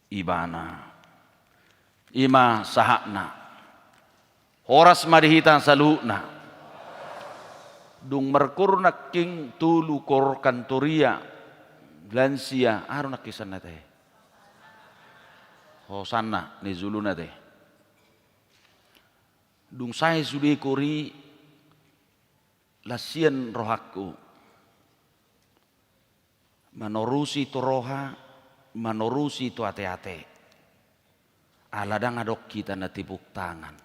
Ibana. I ma sahatna. Horas ma di hita saluhutna. Dung markoor nangkin tolu koor kantoria, lansia, aha do nangkin sanna tahe? Hosanna, na di jolona tahe. Dung sae sude koor i, las sian rohangku manorusi tu roha, manorusi tu ateate. Ala ndang adong hita na tepuk tangan.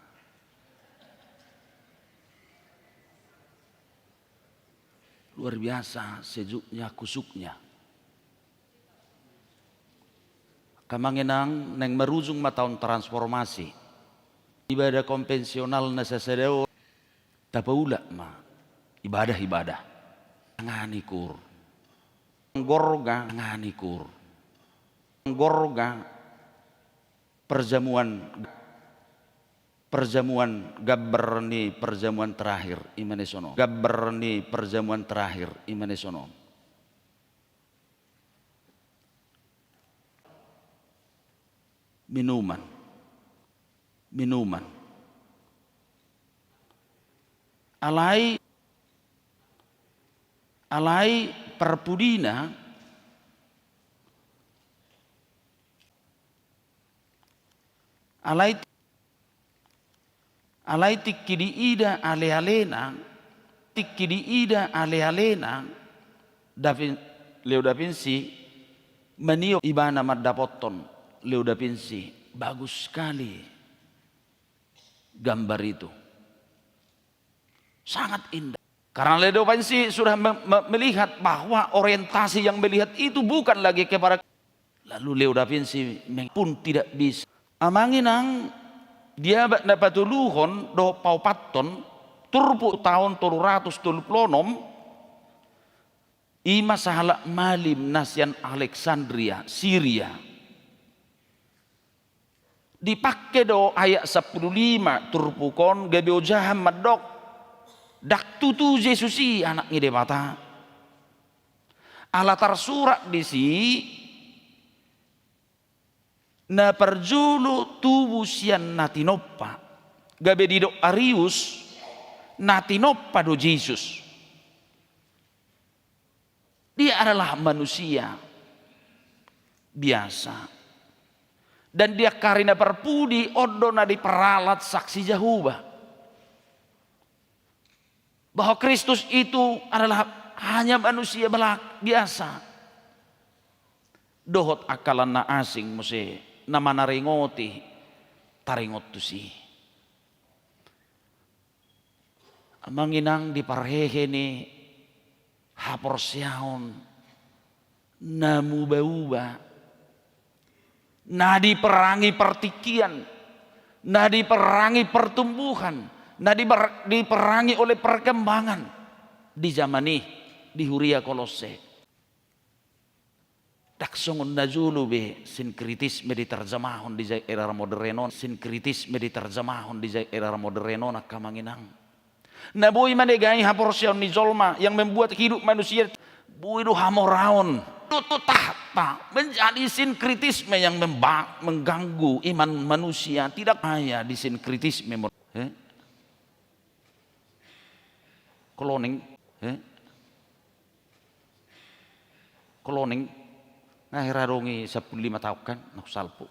Luar biasa sejuknya, khusyuknya. Angka amang inang, naeng marujung ma taon transformasi. Ibadah konvensional na sasada on tapaulak ma ibadah-ibadah. Tangan ni kur. Gorga, tangan ni kur. Gorga, perjamuan, perjamuan, gambar ni perjamuan terakhir, i ma na dison on. Gambar ni perjamuan terakhir, i ma na dison on. Minuman. Minuman. Alai, alai parpudina, alai, alai tingki diida ale-alena, tingki diida ale-alena, Da Vin-, Leo da Vinci, maniop ibana mandapothon Leo da Vinci, bagus sekali gambar itu. Sangat indah. Karena Leo da Vinci sudah me-, me-, melihat bahwa orientasi yang melihat itu bukan lagi kepada, lalu Leo da Vinci meng-, pun tidak bisa. Amang inang, di abad na patoluhon dohot paopathon, turpuk taon tolu ratus tolu pulu onom, i ma sahalak malim na sian Aleksandria, Siria. Dipangke do ayat sampulu lima turpuk on gabe ojahan mandok, ndang tutu Jesus i Anak ni Debata. Ala tarsurat disi, na parjolo tubu sian na tinompa, gabe didok Arius, na tinompa do Jesus. Dia adalah manusia biasa. Dan di angka ari na parpudi on do na diperalat Saksi Jahowa bahwa Kristus itu adalah hanya manusia belak-, biasa. Dohot angka na asing muse na manaringoti taringot tusi. Amang inang, di parhehe ni haporseaon na muba-uba, na diperangi partingkian, na diperangi pertumbuhan, na diper-, diperangi oleh perkembangan di zaman i, di huria Kolosse. Ndang songon na jolo be sinkretisme diterjemahon di ja-, era modern on, sinkretisme diterjemahon di ja-, era modern on, angka amang inang. Na boi manegai haporseaon ni jolma, yang membuat hidup manusia, boi do hamoraon. Tutut tahta menjadi sinkretisme yang memba-, mengganggu iman manusia, tidak kaya di sinkretisme mo-, eh? Kloning, eh? Kloning, nga hira dong i sampulu lima taon kan, na husalpu.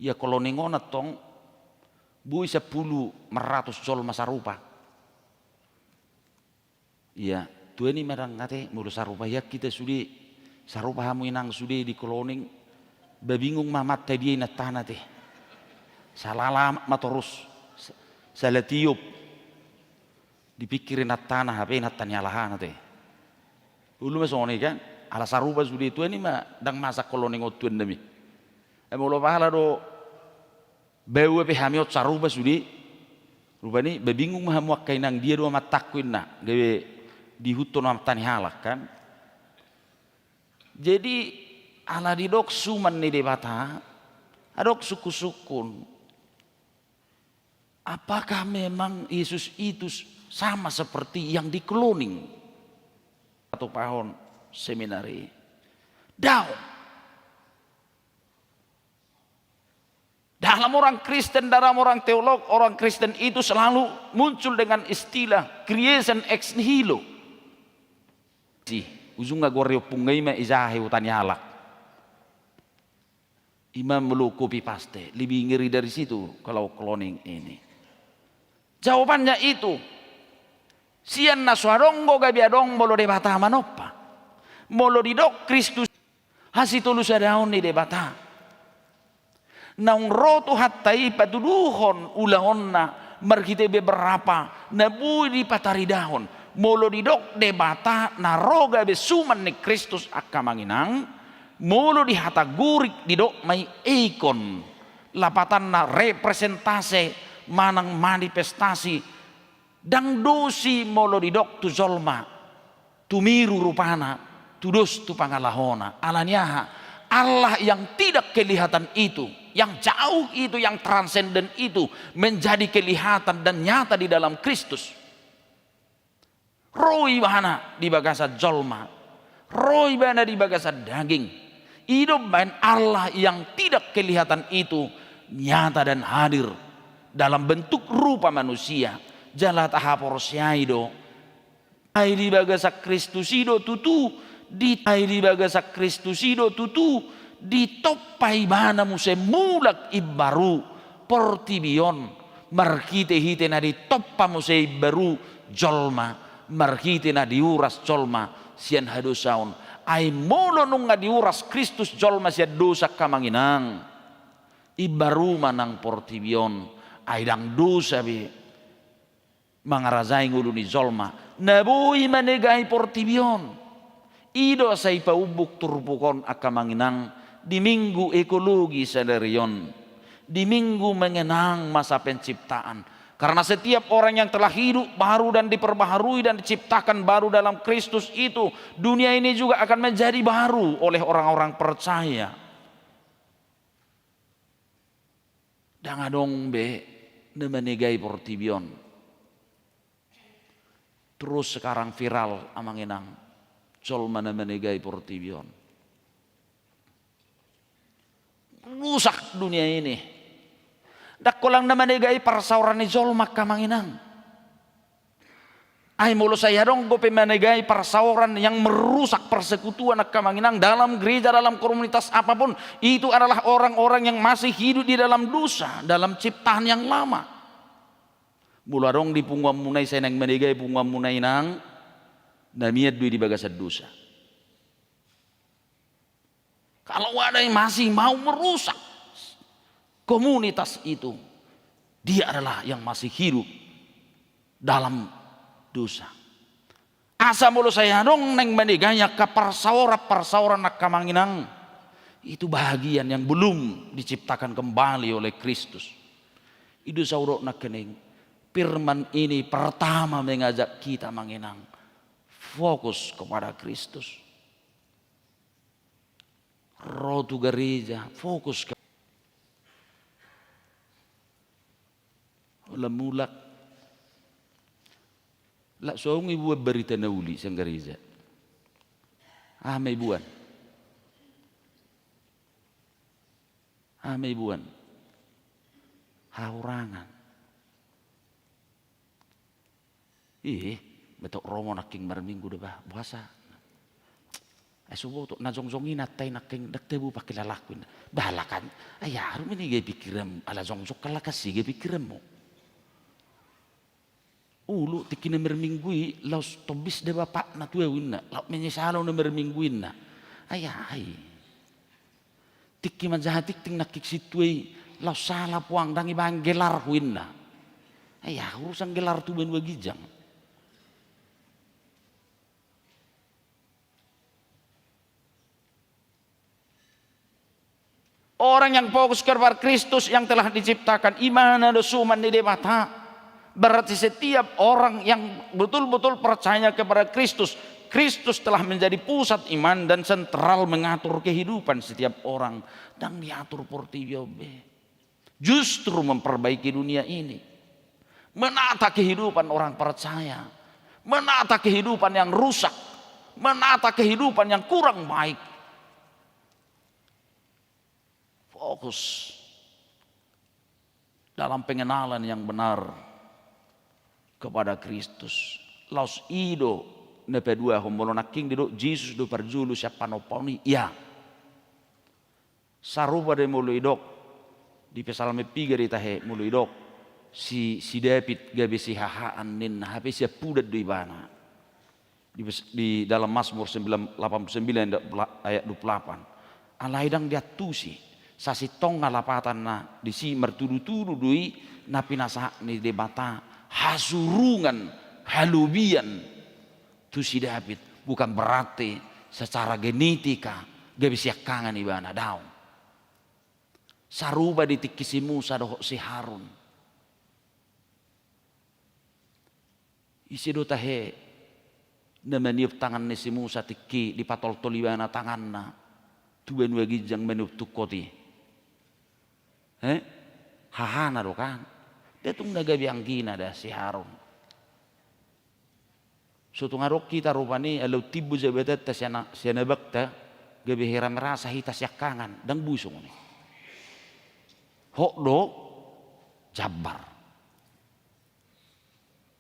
Ia kloning on antong, boi sampulu marratus jolma sarupa. Ia, tuan i ma ndang ate, molo sarupa ia hita sude, sarupa hamu inang sude di kloning, ba bingung ma amanta dia inantana te. Salah alamat ma torus, sa-, salah tiop. Dipikir inantana, hape inanta ni alahana te. Ulu ma songon i kan, ala sarupa sude, tuan i ma ndang masa kloning on tuan nami. Eh, molo pala do, bau hape hami on sarupa sude. Rupani, ba bingung ma hamu angka inang, dia do amantangku inna, gabe diihuthon amanta ni halak kan. Jadi, ala didok suman ni Debata, adong sungkun-sungkun. Apakah memang Yesus itu s-, sama seperti yang di-cloning? Atau pahon seminari. Daong. Dalam orang Kristen, dalam orang teolog, orang Kristen itu selalu muncul dengan istilah creation ex nihilo. Si, ujungna goar ni ompungna i ma ijahe huta ni halak. I ma molo copy paste, lebih ngeri dari situ kalau cloning ini. Jawabannya itu, sian na so adong do gabe adong molo Debata manompa. Molo didok Kristus hasitolusadaon ni Debata. Naung ro Tuhanta i patuduhon ulaonna marhite beberapa na boi dipataridahon. Molo didok Debata na ro gabe suman ni Kristus angka amang inang, molo di hata Gorik didok ma i eikon, lapatanna representase manang manifestasi. Ndang dos i molo didok tu jolma, tumiru rupana, tudos tu pangalahona. Ala ni aha? Allah yang tidak kelihatan itu, yang jauh itu, yang transenden itu menjadi kelihatan dan nyata di dalam Kristus. Ro ibana di bagasan jolma, ro ibana di bagasan daging. I do umbahen Allah yang tidak kelihatan itu nyata dan hadir dalam bentuk rupa manusia. Jala tahaporseai do, ai di bagasan Kristus i do tutu, di, ai di bagasan Kristus i do tutu, ditompa ibana muse mulak imbaru portibi on, marhitehite na ditompa muse imbaru jolma, marhite na diuras jolma sian hadosaon. Ai molo nunga diuras Kristus jolma sian dosa, angka amang inang, imbaru ma nang portibi on, ai ndang dosa be mangarajai ngolu ni jolma na boi manegai portibi on. I do asa ipaumbuk turpuk on, angka amang inang, di minggu ekologi sadari on, di minggu mengenang masa penciptaan. Karena setiap orang yang telah hidup baru dan diperbaharui dan diciptakan baru dalam Kristus itu, dunia ini juga akan menjadi baru oleh orang-orang percaya. Ndang adong be na manegai portibi on. Terus sekarang viral, amang inang, jolma na manegai portibi on. Rusak dunia ini. Ndang holan na manegai parsaoran ni jolma, angka amang inang. Ai molo sai adong dope manegai parsaoran yang merusak persekutuan, angka amang inang, dalam gereja, dalam komunitas apapun, itu adalah orang-orang yang masih hidup di dalam dosa, dalam ciptaan yang lama. Molo adong di punguanmuna i sai naeng manegai punguanmuna i, inang, na mian do i di bagasan dosa. Kalau ada yang masih mau merusak komunitas itu, dia adalah yang masih hidup dalam dosa. Asa molo sai adong naeng manegai angka parsaoran-parsaoran, angka amang inang, itu bahagian yang belum diciptakan kembali oleh Kristus. I do saudara nangkining, firman ini pertama mengajak kita, amang inang, fokus kepada Kristus. Ro tu gareja, fokus ke, holan mulak. Lak songon i buat barita na uli sian gareja. Aha ma ibuan? Aha ma ibuan? Hahurangan. Ih, betok romo nangking marminggu da bah, puasa. Ai so boto, na jongjong i na tai nangking, ndang tabo pake lalakku inna. Balakan, ai aru ma niga pikiranmu, ala jongjong kan lakas i ga pikiranmu. Ulu tingki na marminggu i, laos tombis da bapakna tu ahu inna, laos menyesal au na marminggu inna. Ai ai. Tingki manjaha tingting nangking sintua i, laos sala puang ndang ibaen gelarhu inna. Ai aha urusan gelar tu banua ginjang. Orang yang fokus kepada Kristus yang telah diciptakan, imana do suman ni Debata. Berarti setiap orang yang betul-betul percaya kepada Kristus, Kristus telah menjadi pusat iman dan sentral mengatur kehidupan setiap orang. Ndang diatur portibi on be. Justru memperbaiki dunia ini. Menata kehidupan orang percaya. Menata kehidupan yang rusak. Menata kehidupan yang kurang baik. Fokus dalam pengenalan yang benar kepada Kristus. Laos i do na paduahon, molo nangking didok Jesus do parjolo sian panompaon i, ia. Sarupa do i molo idok di Psalmen piga do i tahe, molo idok si, si David gabe sihahaan ninna, hape siampudan do ibana. Di, di dalam Mazmur sembilan, delapan puluh sembilan ayat dua puluh delapan. Alai ndang diantusi, sasintongna lapatanna, disi martudu-tudu do i na pinasahat ni Debata, hasurungan, halobian tu si David, bukan berarti secara genetika gabe siangkangan ibana, daong. Sarupa di tingki si Musa dohot si Harun. Ise do tahe na maniop tangan ni si Musa tingki dipatoltol ibana tanganna tu banua ginjang maniop tungkot i? Eh? Hahana do kan? Nda tung na gabe anggina da si Harun. So tung adong hita rupani, alai timbo jabatanta sian, sian abangta, gabe hira merasa hita siangkangan, ndang boi songon i. Hot do jambar.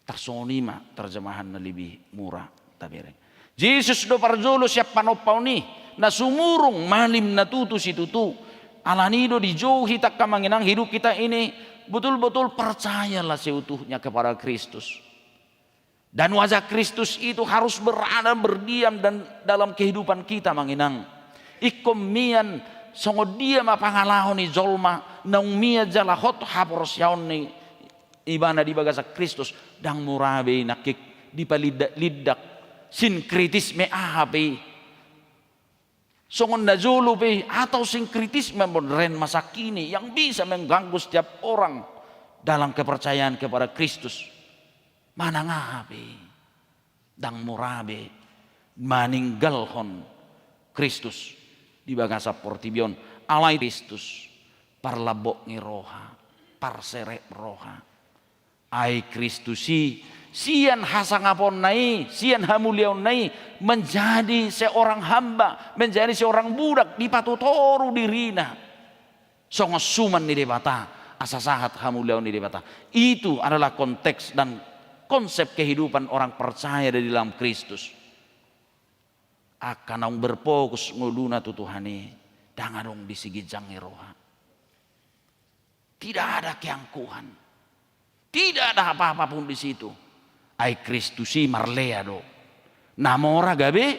Tarsongon i ma terjemahan na lebih murah tabereng. Jesus do parjolo sian panompaon i, na sumurung, malim na tutu situtu. Alani do dijou hita, angka amang inang, hidup kita ini betul-betul percayalah seutuhnya kepada Kristus. Dan wajah Kristus itu harus berada, berdiam dan dalam kehidupan kita, Amang Inang. Ingkon mian songon dia ma pangalaho ni jolma naung mian jala hot haporseaon ni ibana di bagasan Kristus, ndang mura be i nangkin dipalindak-lindak, sinkritisme aha pe i. Songon na jolo pe i, atau sinkritisme modern masa kini yang bisa mengganggu setiap orang dalam kepercayaan kepada Kristus. Manang aha pe i, ndang mura be maninggalhon Kristus di bagasan portibi on. Alai Kristus, parlambok ni roha, parserep roha. Ai Kristus i, sian hasangaponna i, sian hamuliaonna i, menjadi seorang hamba, menjadi seorang budak, dipatutoru dirina songon suman ni Debata, asa sahat hamuliaon ni Debata. Itu adalah konteks dan konsep kehidupan orang percaya di dalam Kristus. Angka naung berfokus ngoluna tu Tuhan i, ndang adong di si ginjang ni roha. Tidak ada keangkuhan. Tidak ada apa-apa pun di situ. Ai Kristus i marlea do. Na mora gabe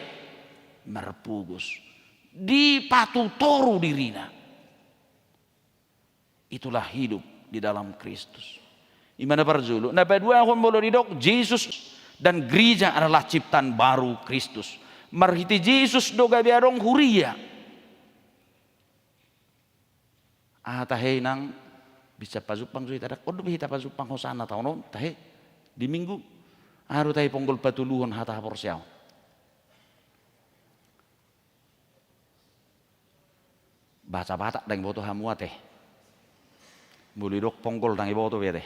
marpogos. Dipatutoru dirina. Itulah hidup di dalam Kristus. I ma na parjolo. Na paduahon, molo didok Jesus dan gereja adalah ciptaan baru Kristus. Marhite Jesus do gabe adong huria. Aha tahe, Inang? Bisa pajumpang jo hita, ndang? On dope hita pajumpang hosana taon on tahe, di Minggu. Aha do tahe ponggol patoluhon hata haporseaon? Bahasa Batak ndang diboto hamu ate. Molo didok ponggol ndang diboto be ate.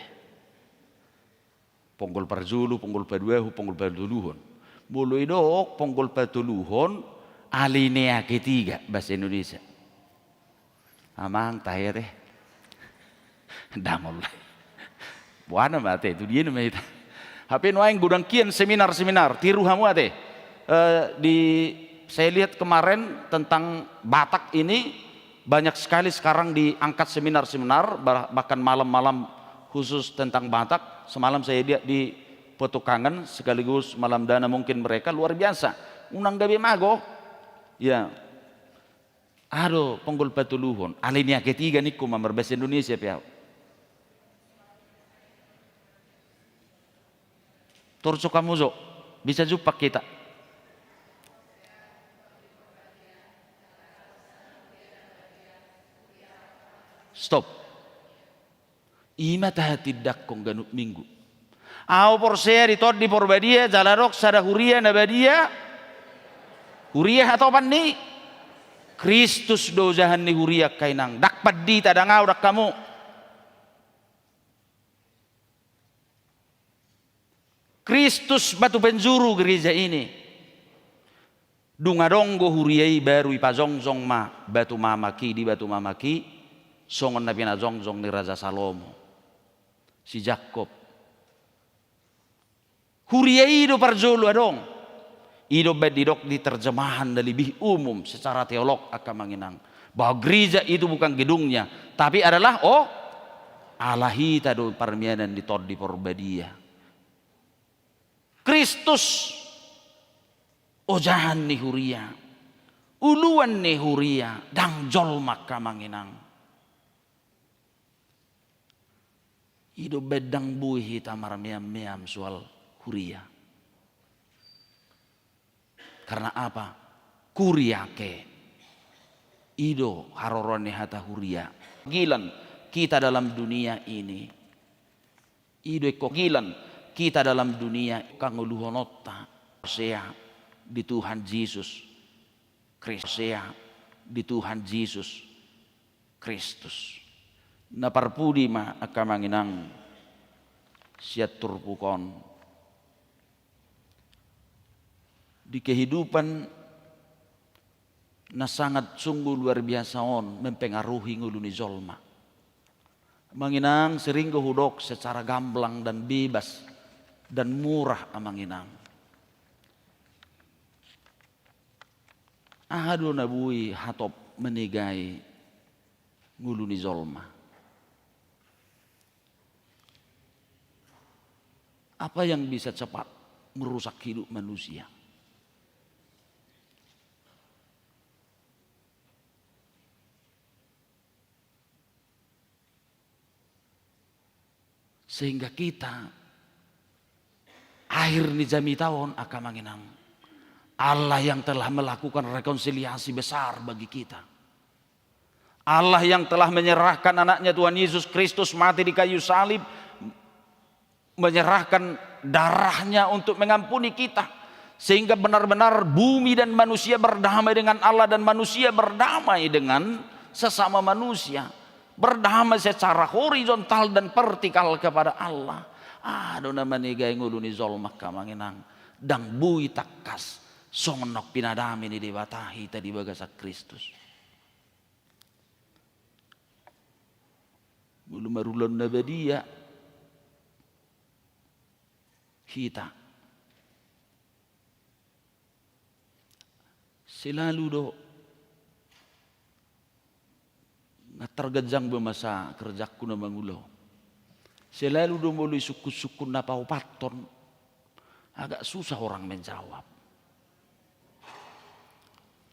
Ponggol parjolo, ponggol paduahon, ponggol patoluhon. Molo didok ponggol patoluhon, alinea ketiga bahasa Indonesia. Amang, tahe ate. Ndang olo. Boha nama ate, tu dia nama hita. Hape nuaeng godang kian seminar-seminar, tiru hamu ate. Eh, di, saya lihat kemarin tentang Batak ini, banyak sekali sekarang diangkat seminar-seminar, bah-, bahkan malam-malam khusus tentang Batak. Semalam saya lihat di Petukangan sekaligus Malam Dana, mungkin mereka luar biasa. Unang gabe mago. Ya. Aha do ponggol patoluhon, alinea ketiga ningku ma marbahasa Indonesia pe au. Torcok hamu jo, bisa jumpang hita. Stop. I ma tahatindangkon ganup Minggu. Ahu porsea di Tondi Porbadia, jala adong sada huria na badia. Huria hatopan ni Kristus do ojahan ni huria, angka inang. Ndang pandita, ndang ahu, ndang hamu. Kristus batu penjuru gereja ini. Dung adong do huria i, baru ipajongjong ma batu mamak i, di batu mamak i, songon na pinajongjong ni Raja Salomo, si Jakkob. Huria i do parjolo adong. I do umbaen didok di terjemahan na lebih umum secara teolog, angka amang inang, bahwa gereja itu bukan gedungnya, tapi adalah, oh, ala hita do parmianan di Tondi Porbadia. Kristus ojahan ni huria, uluan ni huria, ndang jolma, angka amang inang. I do umbaen ndang boi hita marmeam-meam soal huria. Karena apa? Kuriake. I do haroroan ni hata huria. Panggilan kita dalam dunia ini. I do ingkon panggilan kita dalam dunia, ingkon ngoluhononta porsea di Tuhan Jesus Kristus. Porsea di Tuhan Jesus Kristus. Na parpudi ma, angka amang inang, sian turpuk on. Di kehidupan na sangat sungguh luar biasa on mempengaruhi ngolu ni jolma. Amang inang, sering do hudok secara gamblang dan bebas dan murah, amang inang. Aha do na boi hatop manegai ngolu ni jolma? Apa yang bisa cepat merusak hidup manusia. Sehingga kita, akhir ni jamita on, angka amang inang, Allah yang telah melakukan rekonsiliasi besar bagi kita. Allah yang telah menyerahkan anaknya Tuhan Yesus Kristus mati di kayu salib, menyerahkan darahnya untuk mengampuni kita. Sehingga benar-benar bumi dan manusia berdamai dengan Allah dan manusia berdamai dengan sesama manusia. Berdamai secara horizontal dan vertikal kepada Allah. Aha do na manegai ngolu ni jolma, angka amang inang? Ndang boi tangkas songon naung pinadame ni Debata hita di bagasan Kristus. Molo marulaon na badia hita, selalu do, nga targanjang be masa kerjaku na mangula on. Selalu do molo isungkun-sungkun na paopathon, agak susah orang menjawab.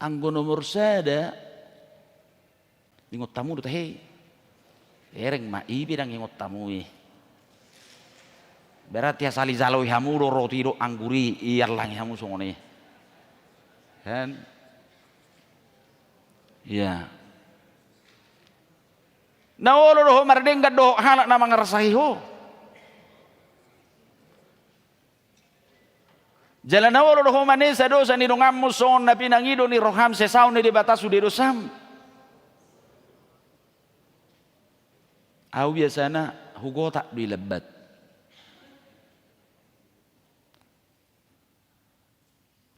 Anggo nomor sada, ingot hamu do tahe. Bereng ma, i pe ndang ingot hamu i. Berarti asal ijaloi hamu do roti dohot anggur i, iallangi hamu songon i. Kan? Iya. Na olo do ho mardenggan dohot halak na mangarsahi ho. Jala na olo do ho manesa dosa ni donganmu songon na pinangido ni roham, sesaon ni Debata sude dosam. Au biasana hugotap do i lambat.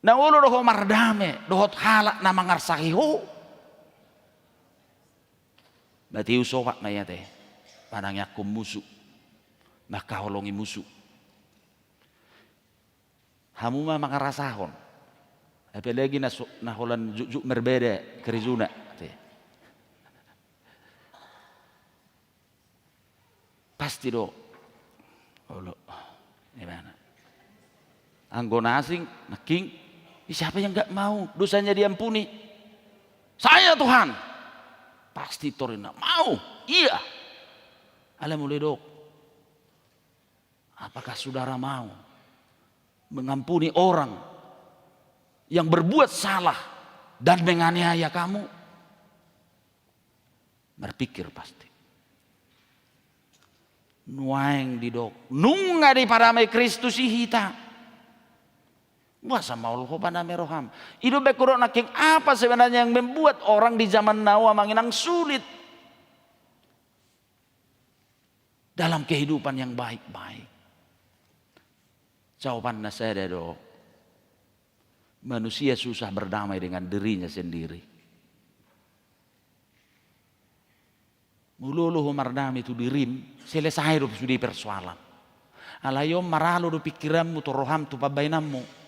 Na olo do ho mardame dohot halak na mangarsahi ho. Matius opat ma i ate. Panangiangkon musu, mangkaholongi musu. Hamu ma mangarasahon. Apalagi na so, na holan jukjuk marbeda karejona ate. Pasti do. Olo. Ibana. Anggo na asing, nangkin, siapa yang nggak mau dosanya diampuni? Saya, Tuhan. Pasti torinna mau. Iya. Alai molo didok, apakah saudara mau mengampuni orang yang berbuat salah dan menganiaya kamu? Marpikir pasti. Nuaeng didok, nunga dipadamei Kristus i hita. Boasa maol ho padame roham? I do baen hudok nangkin, apa sebenarnya yang membuat orang di zaman now, amang inang, sulit dalam kehidupan yang baik-baik? Jawabanna sada do. Manusia susah berdamai dengan dirinya sendiri. Molo olo ho mardame tu dirim, selesai do sude persoalan. Alai on maralo do pikiranmu tu roham, tu pambaenanmu.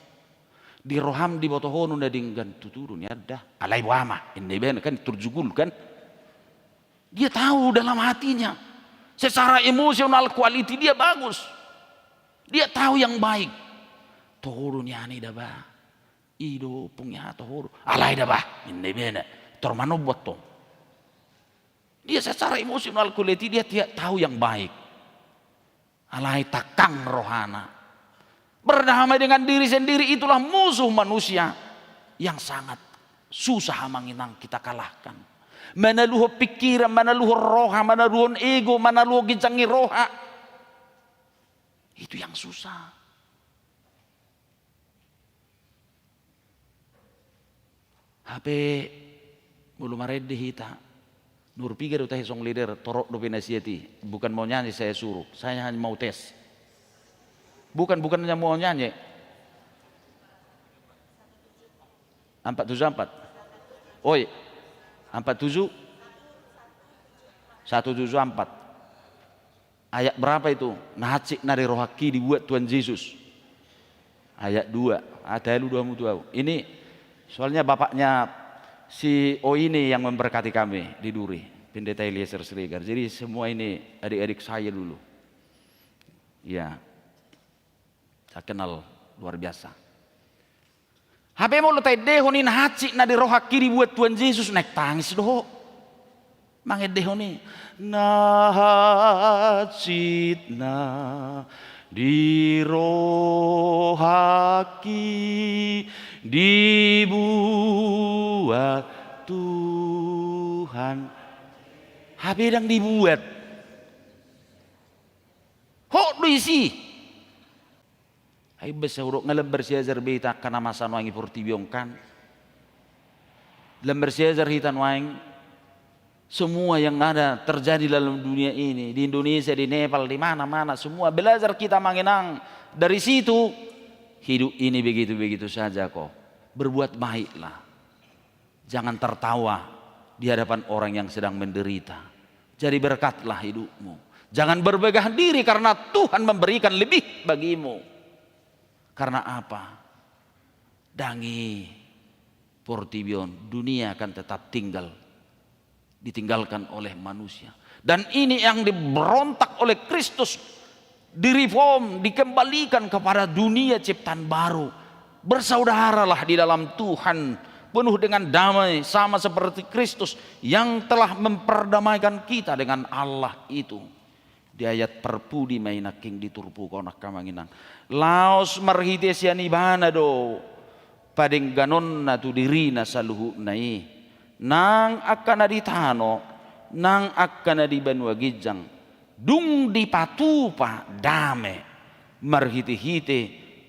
Di roham diboto ho na denggan, tutu do nian da. Alai boha ma, inna ibana kan, turjugul kan. Dia tahu dalam hatinya. Secara emotional quality dia bagus. Dia tahu yang baik. Toho do nian i da bah. I do pung i, toho do. Alai da bah, inna ibana. Tor manombo antong. Dia secara emotional quality dia tidak tahu yang baik. Alai tangkang rohana. Berdamai dengan diri sendiri, itulah musuh manusia yang sangat susah, amang inang, kita kalahkan. Manaluhon pikiran, manaluhon roha, manaluhon ego, manaluhon ginjang ni roha. Itu yang susah. Hape molo marende hita, nur piga do tahe song leader, torop dope na siat i. Bukan mau nyanyi saya suruh, saya hanya mau tes. Bukan, bukan hanya mau nyanyi. Empat tujuh empat. Oi, empat tujuh. Satu tujuh empat. Ayat berapa itu? Na hansit na di rohangki dibuat Tuhan Yesus. Ayat dua. Ah, talu do hamu tu au. Ini soalnya bapaknya si O ini yang memberkati kami di Duri, Pendeta Eliezer Siregar. Jadi semua ini adik-adik saya dulu. Ya. Saya kenal Luar biasa. Hape molo taendehon i na hansit na di rohangki dibuat Tuhan Jesus, naeng tangis do ho. Mangendehon i, na hansit na di rohangki dibuat Tuhan. Hape ndang dibuat. Hot do isi. Ai basa hudok nga lam marsiajar be hita angka na masa nuaeng i portibi on kan. Lam marsiajar hita nuaeng semua yang ada terjadi dalam dunia ini, di Indonesia, di Nepal, di mana-mana, semua belajar kita mengenang dari situ. Hidup ini begitu-begitu saja kok. Berbuat baiklah. Jangan tertawa di hadapan orang yang sedang menderita. Jadi berkatlah hidupmu. Jangan bermegah diri karena Tuhan memberikan lebih bagimu. Karena apa? Ndang i portibi on, dunia akan tetap tinggal, ditinggalkan oleh manusia. Dan ini yang diberontak oleh Kristus, direform, dikembalikan kepada dunia ciptaan baru. Bersaudaralah di dalam Tuhan, penuh dengan damai, sama seperti Kristus yang telah memperdamaikan kita dengan Allah itu. Di ayat parpudi ma i nangkin di turpuk on angka amang inang. Laos marhite sian ibana do padengganonna tu dirina saluhutna i. Nang angka na di tano, nang angka na di banua ginjang. Dung dipatupa dame marhite-hite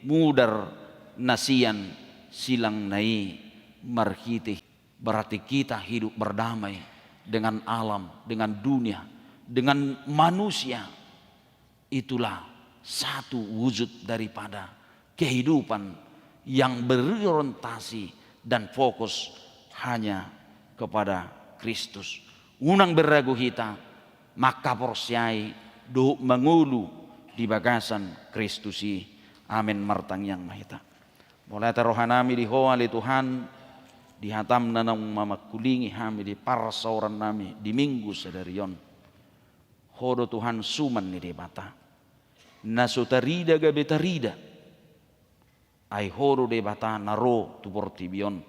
mudar na sian silangna i marhite. Berarti kita hidup berdamai dengan alam, dengan dunia, dengan manusia. Itulah satu wujud daripada kehidupan yang berorientasi dan fokus hanya kepada Kristus. Unang berragu hita, mangkaporseai dohot mangolu di bagasan Kristus i. Amen. Martangiang ma hita. Mauliate rohanami di Ho ale Tuhan, di hataM na naung mamangkulingi hami di parsaorannami di Minggu sadari on. Ho do Tuhan suman ni Debata, na so tarida gabe tarida. Ai Ho do Debata na ro tu portibi on,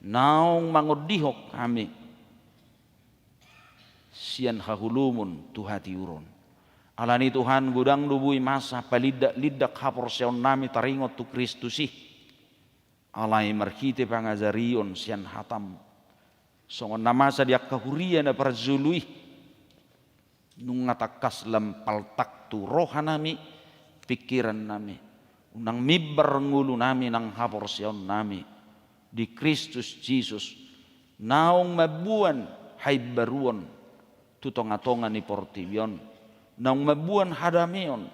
naung mangondihon hami sian haholoMon tu hatiuron. Alani Tuhan, godang do boi masa palindak-lindak haporseaonnami taringot tu Kristus i. Alai marhite pangajarion sian hataM, songon na masa di angka huria na parjolo i, nunga tangkas lam paltak tu rohanami, pingkirannami, unang mimbar ngolunami nang haporseaonnami di Kristus Jesus, naung mamboan haimbaruon tu tonga-tonga ni portibi on, naung mamboan hadameon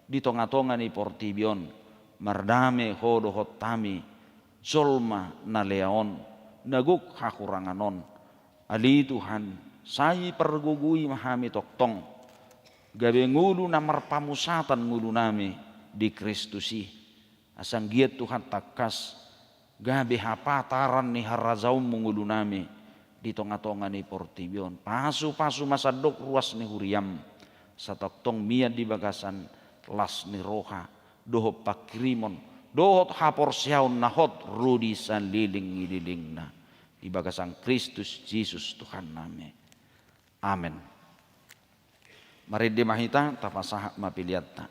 di tonga-tonga ni portibi on. Mardame Ho dohot hami, jolma na lea on, na gok hahurangan on. Ale Tuhan, sai pargogoi ma hami tongtong gabe ngolu na marpamusatan ngolunami di Kristus i. Asa anggiat Tuhan tangkas gabe hapataran ni harajaonMu ngolunami di tonga-tonga ni portibi on. Pasu-pasu ma sandok ruas ni huriaM, asa tongtong mian di bagasan las ni roha dohot pangkirimon dohot haporseaon na hot ro di salelenglelengna. Di bagasan Kristus Jesus Tuhannami. Amen. Marende ma hita, tapasahat ma peleanta.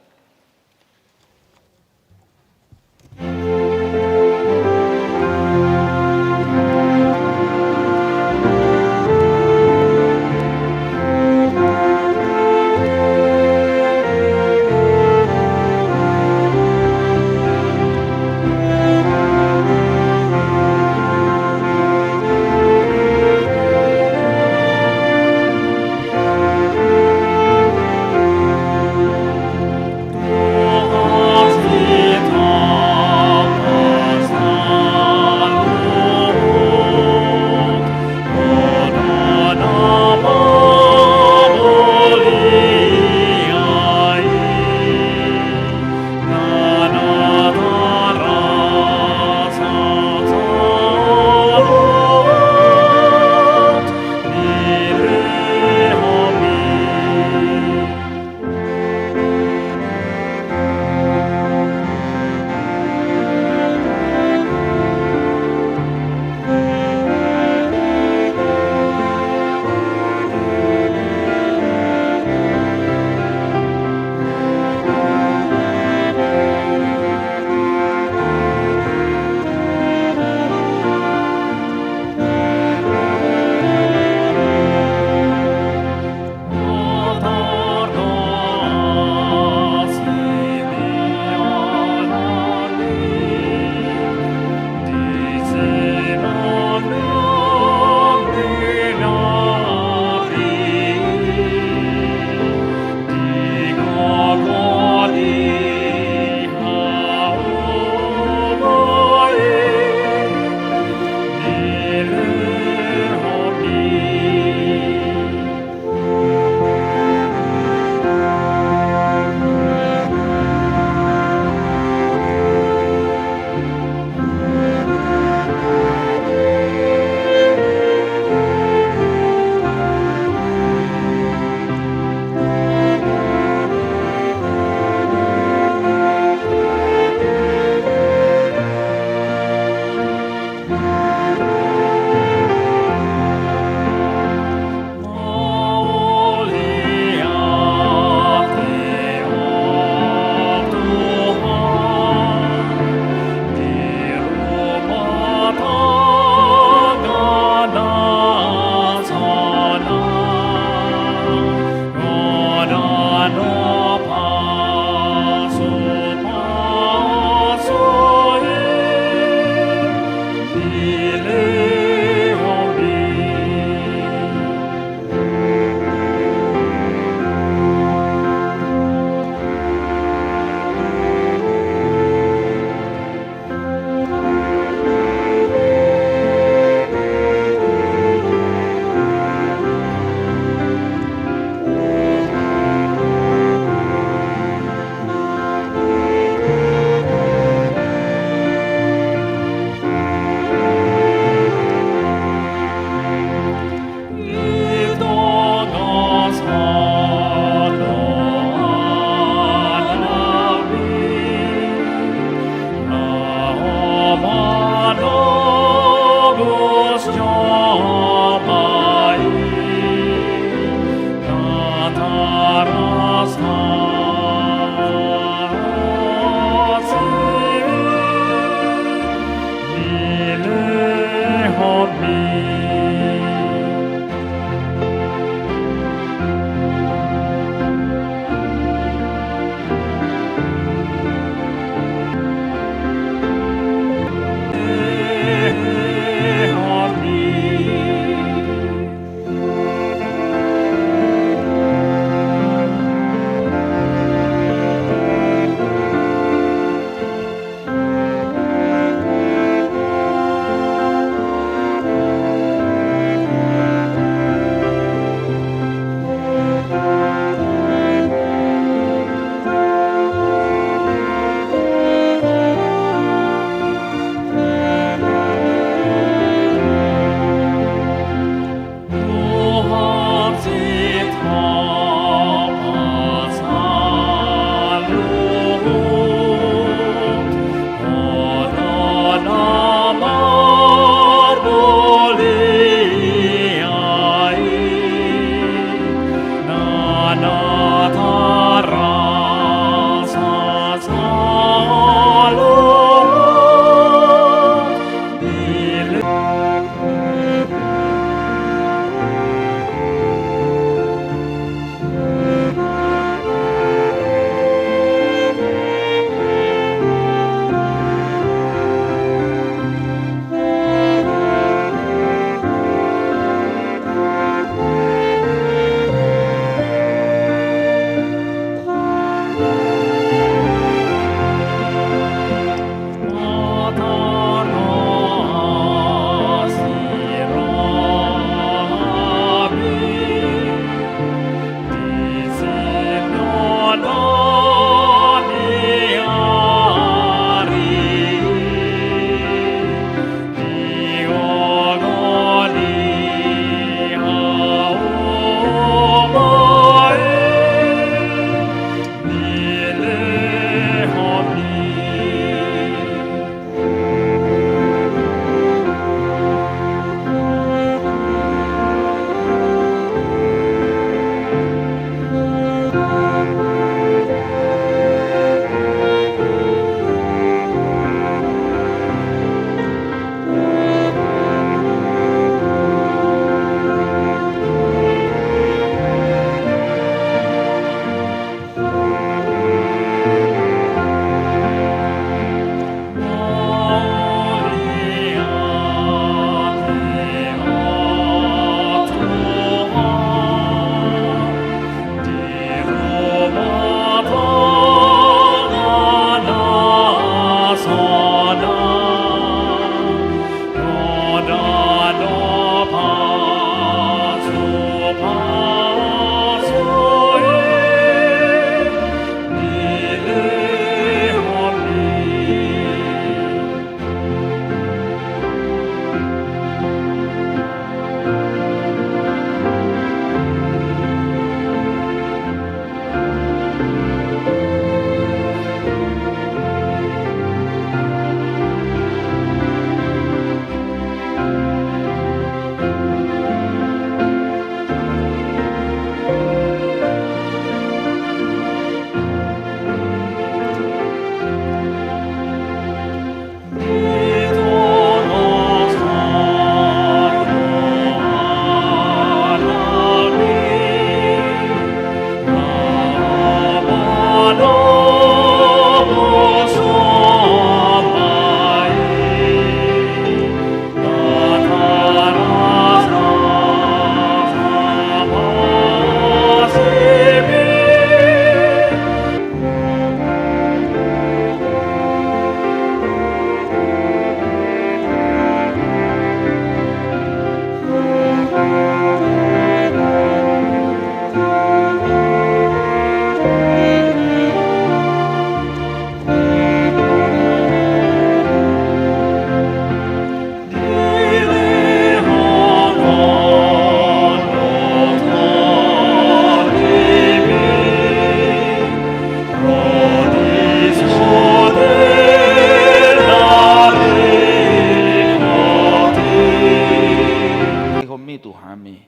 hami,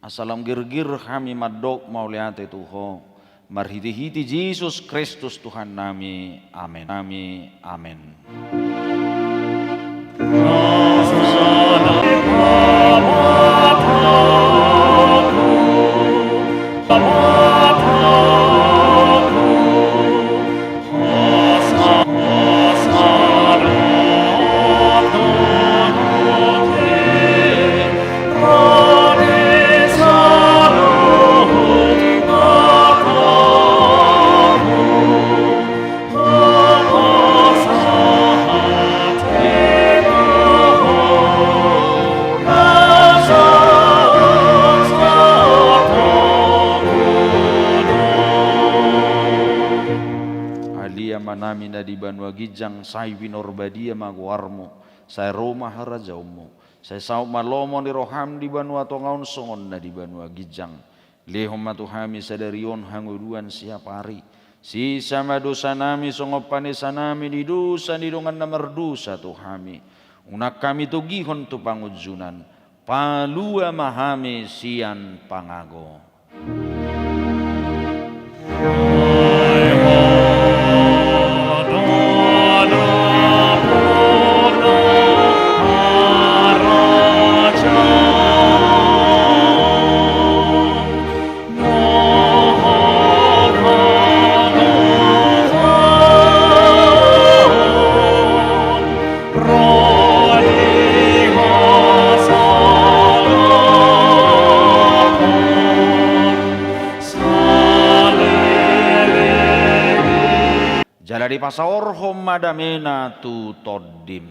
asa lam girgir hami mandok mauliate tu Ho, marhitehite Jesus Kristus Tuhannami. Amen. Amen. Amen. Ale Amanami na di banua ginjang, sai pinarbadia ma goarMu, sai ro ma harajaonMu, sai saut ma lomo ni rohaM di banua tonga on songon na di banua ginjang. Lehon ma tu hami sadari on hangoluan siapari. Sesa ma dosanami songon panesanami ni dosa ni dongan na mardosa tu hami. Unang hami togihon tu pangunjunan. Palua ma hami sian pangago. Jala dipasaorhon ma damena tu tondim.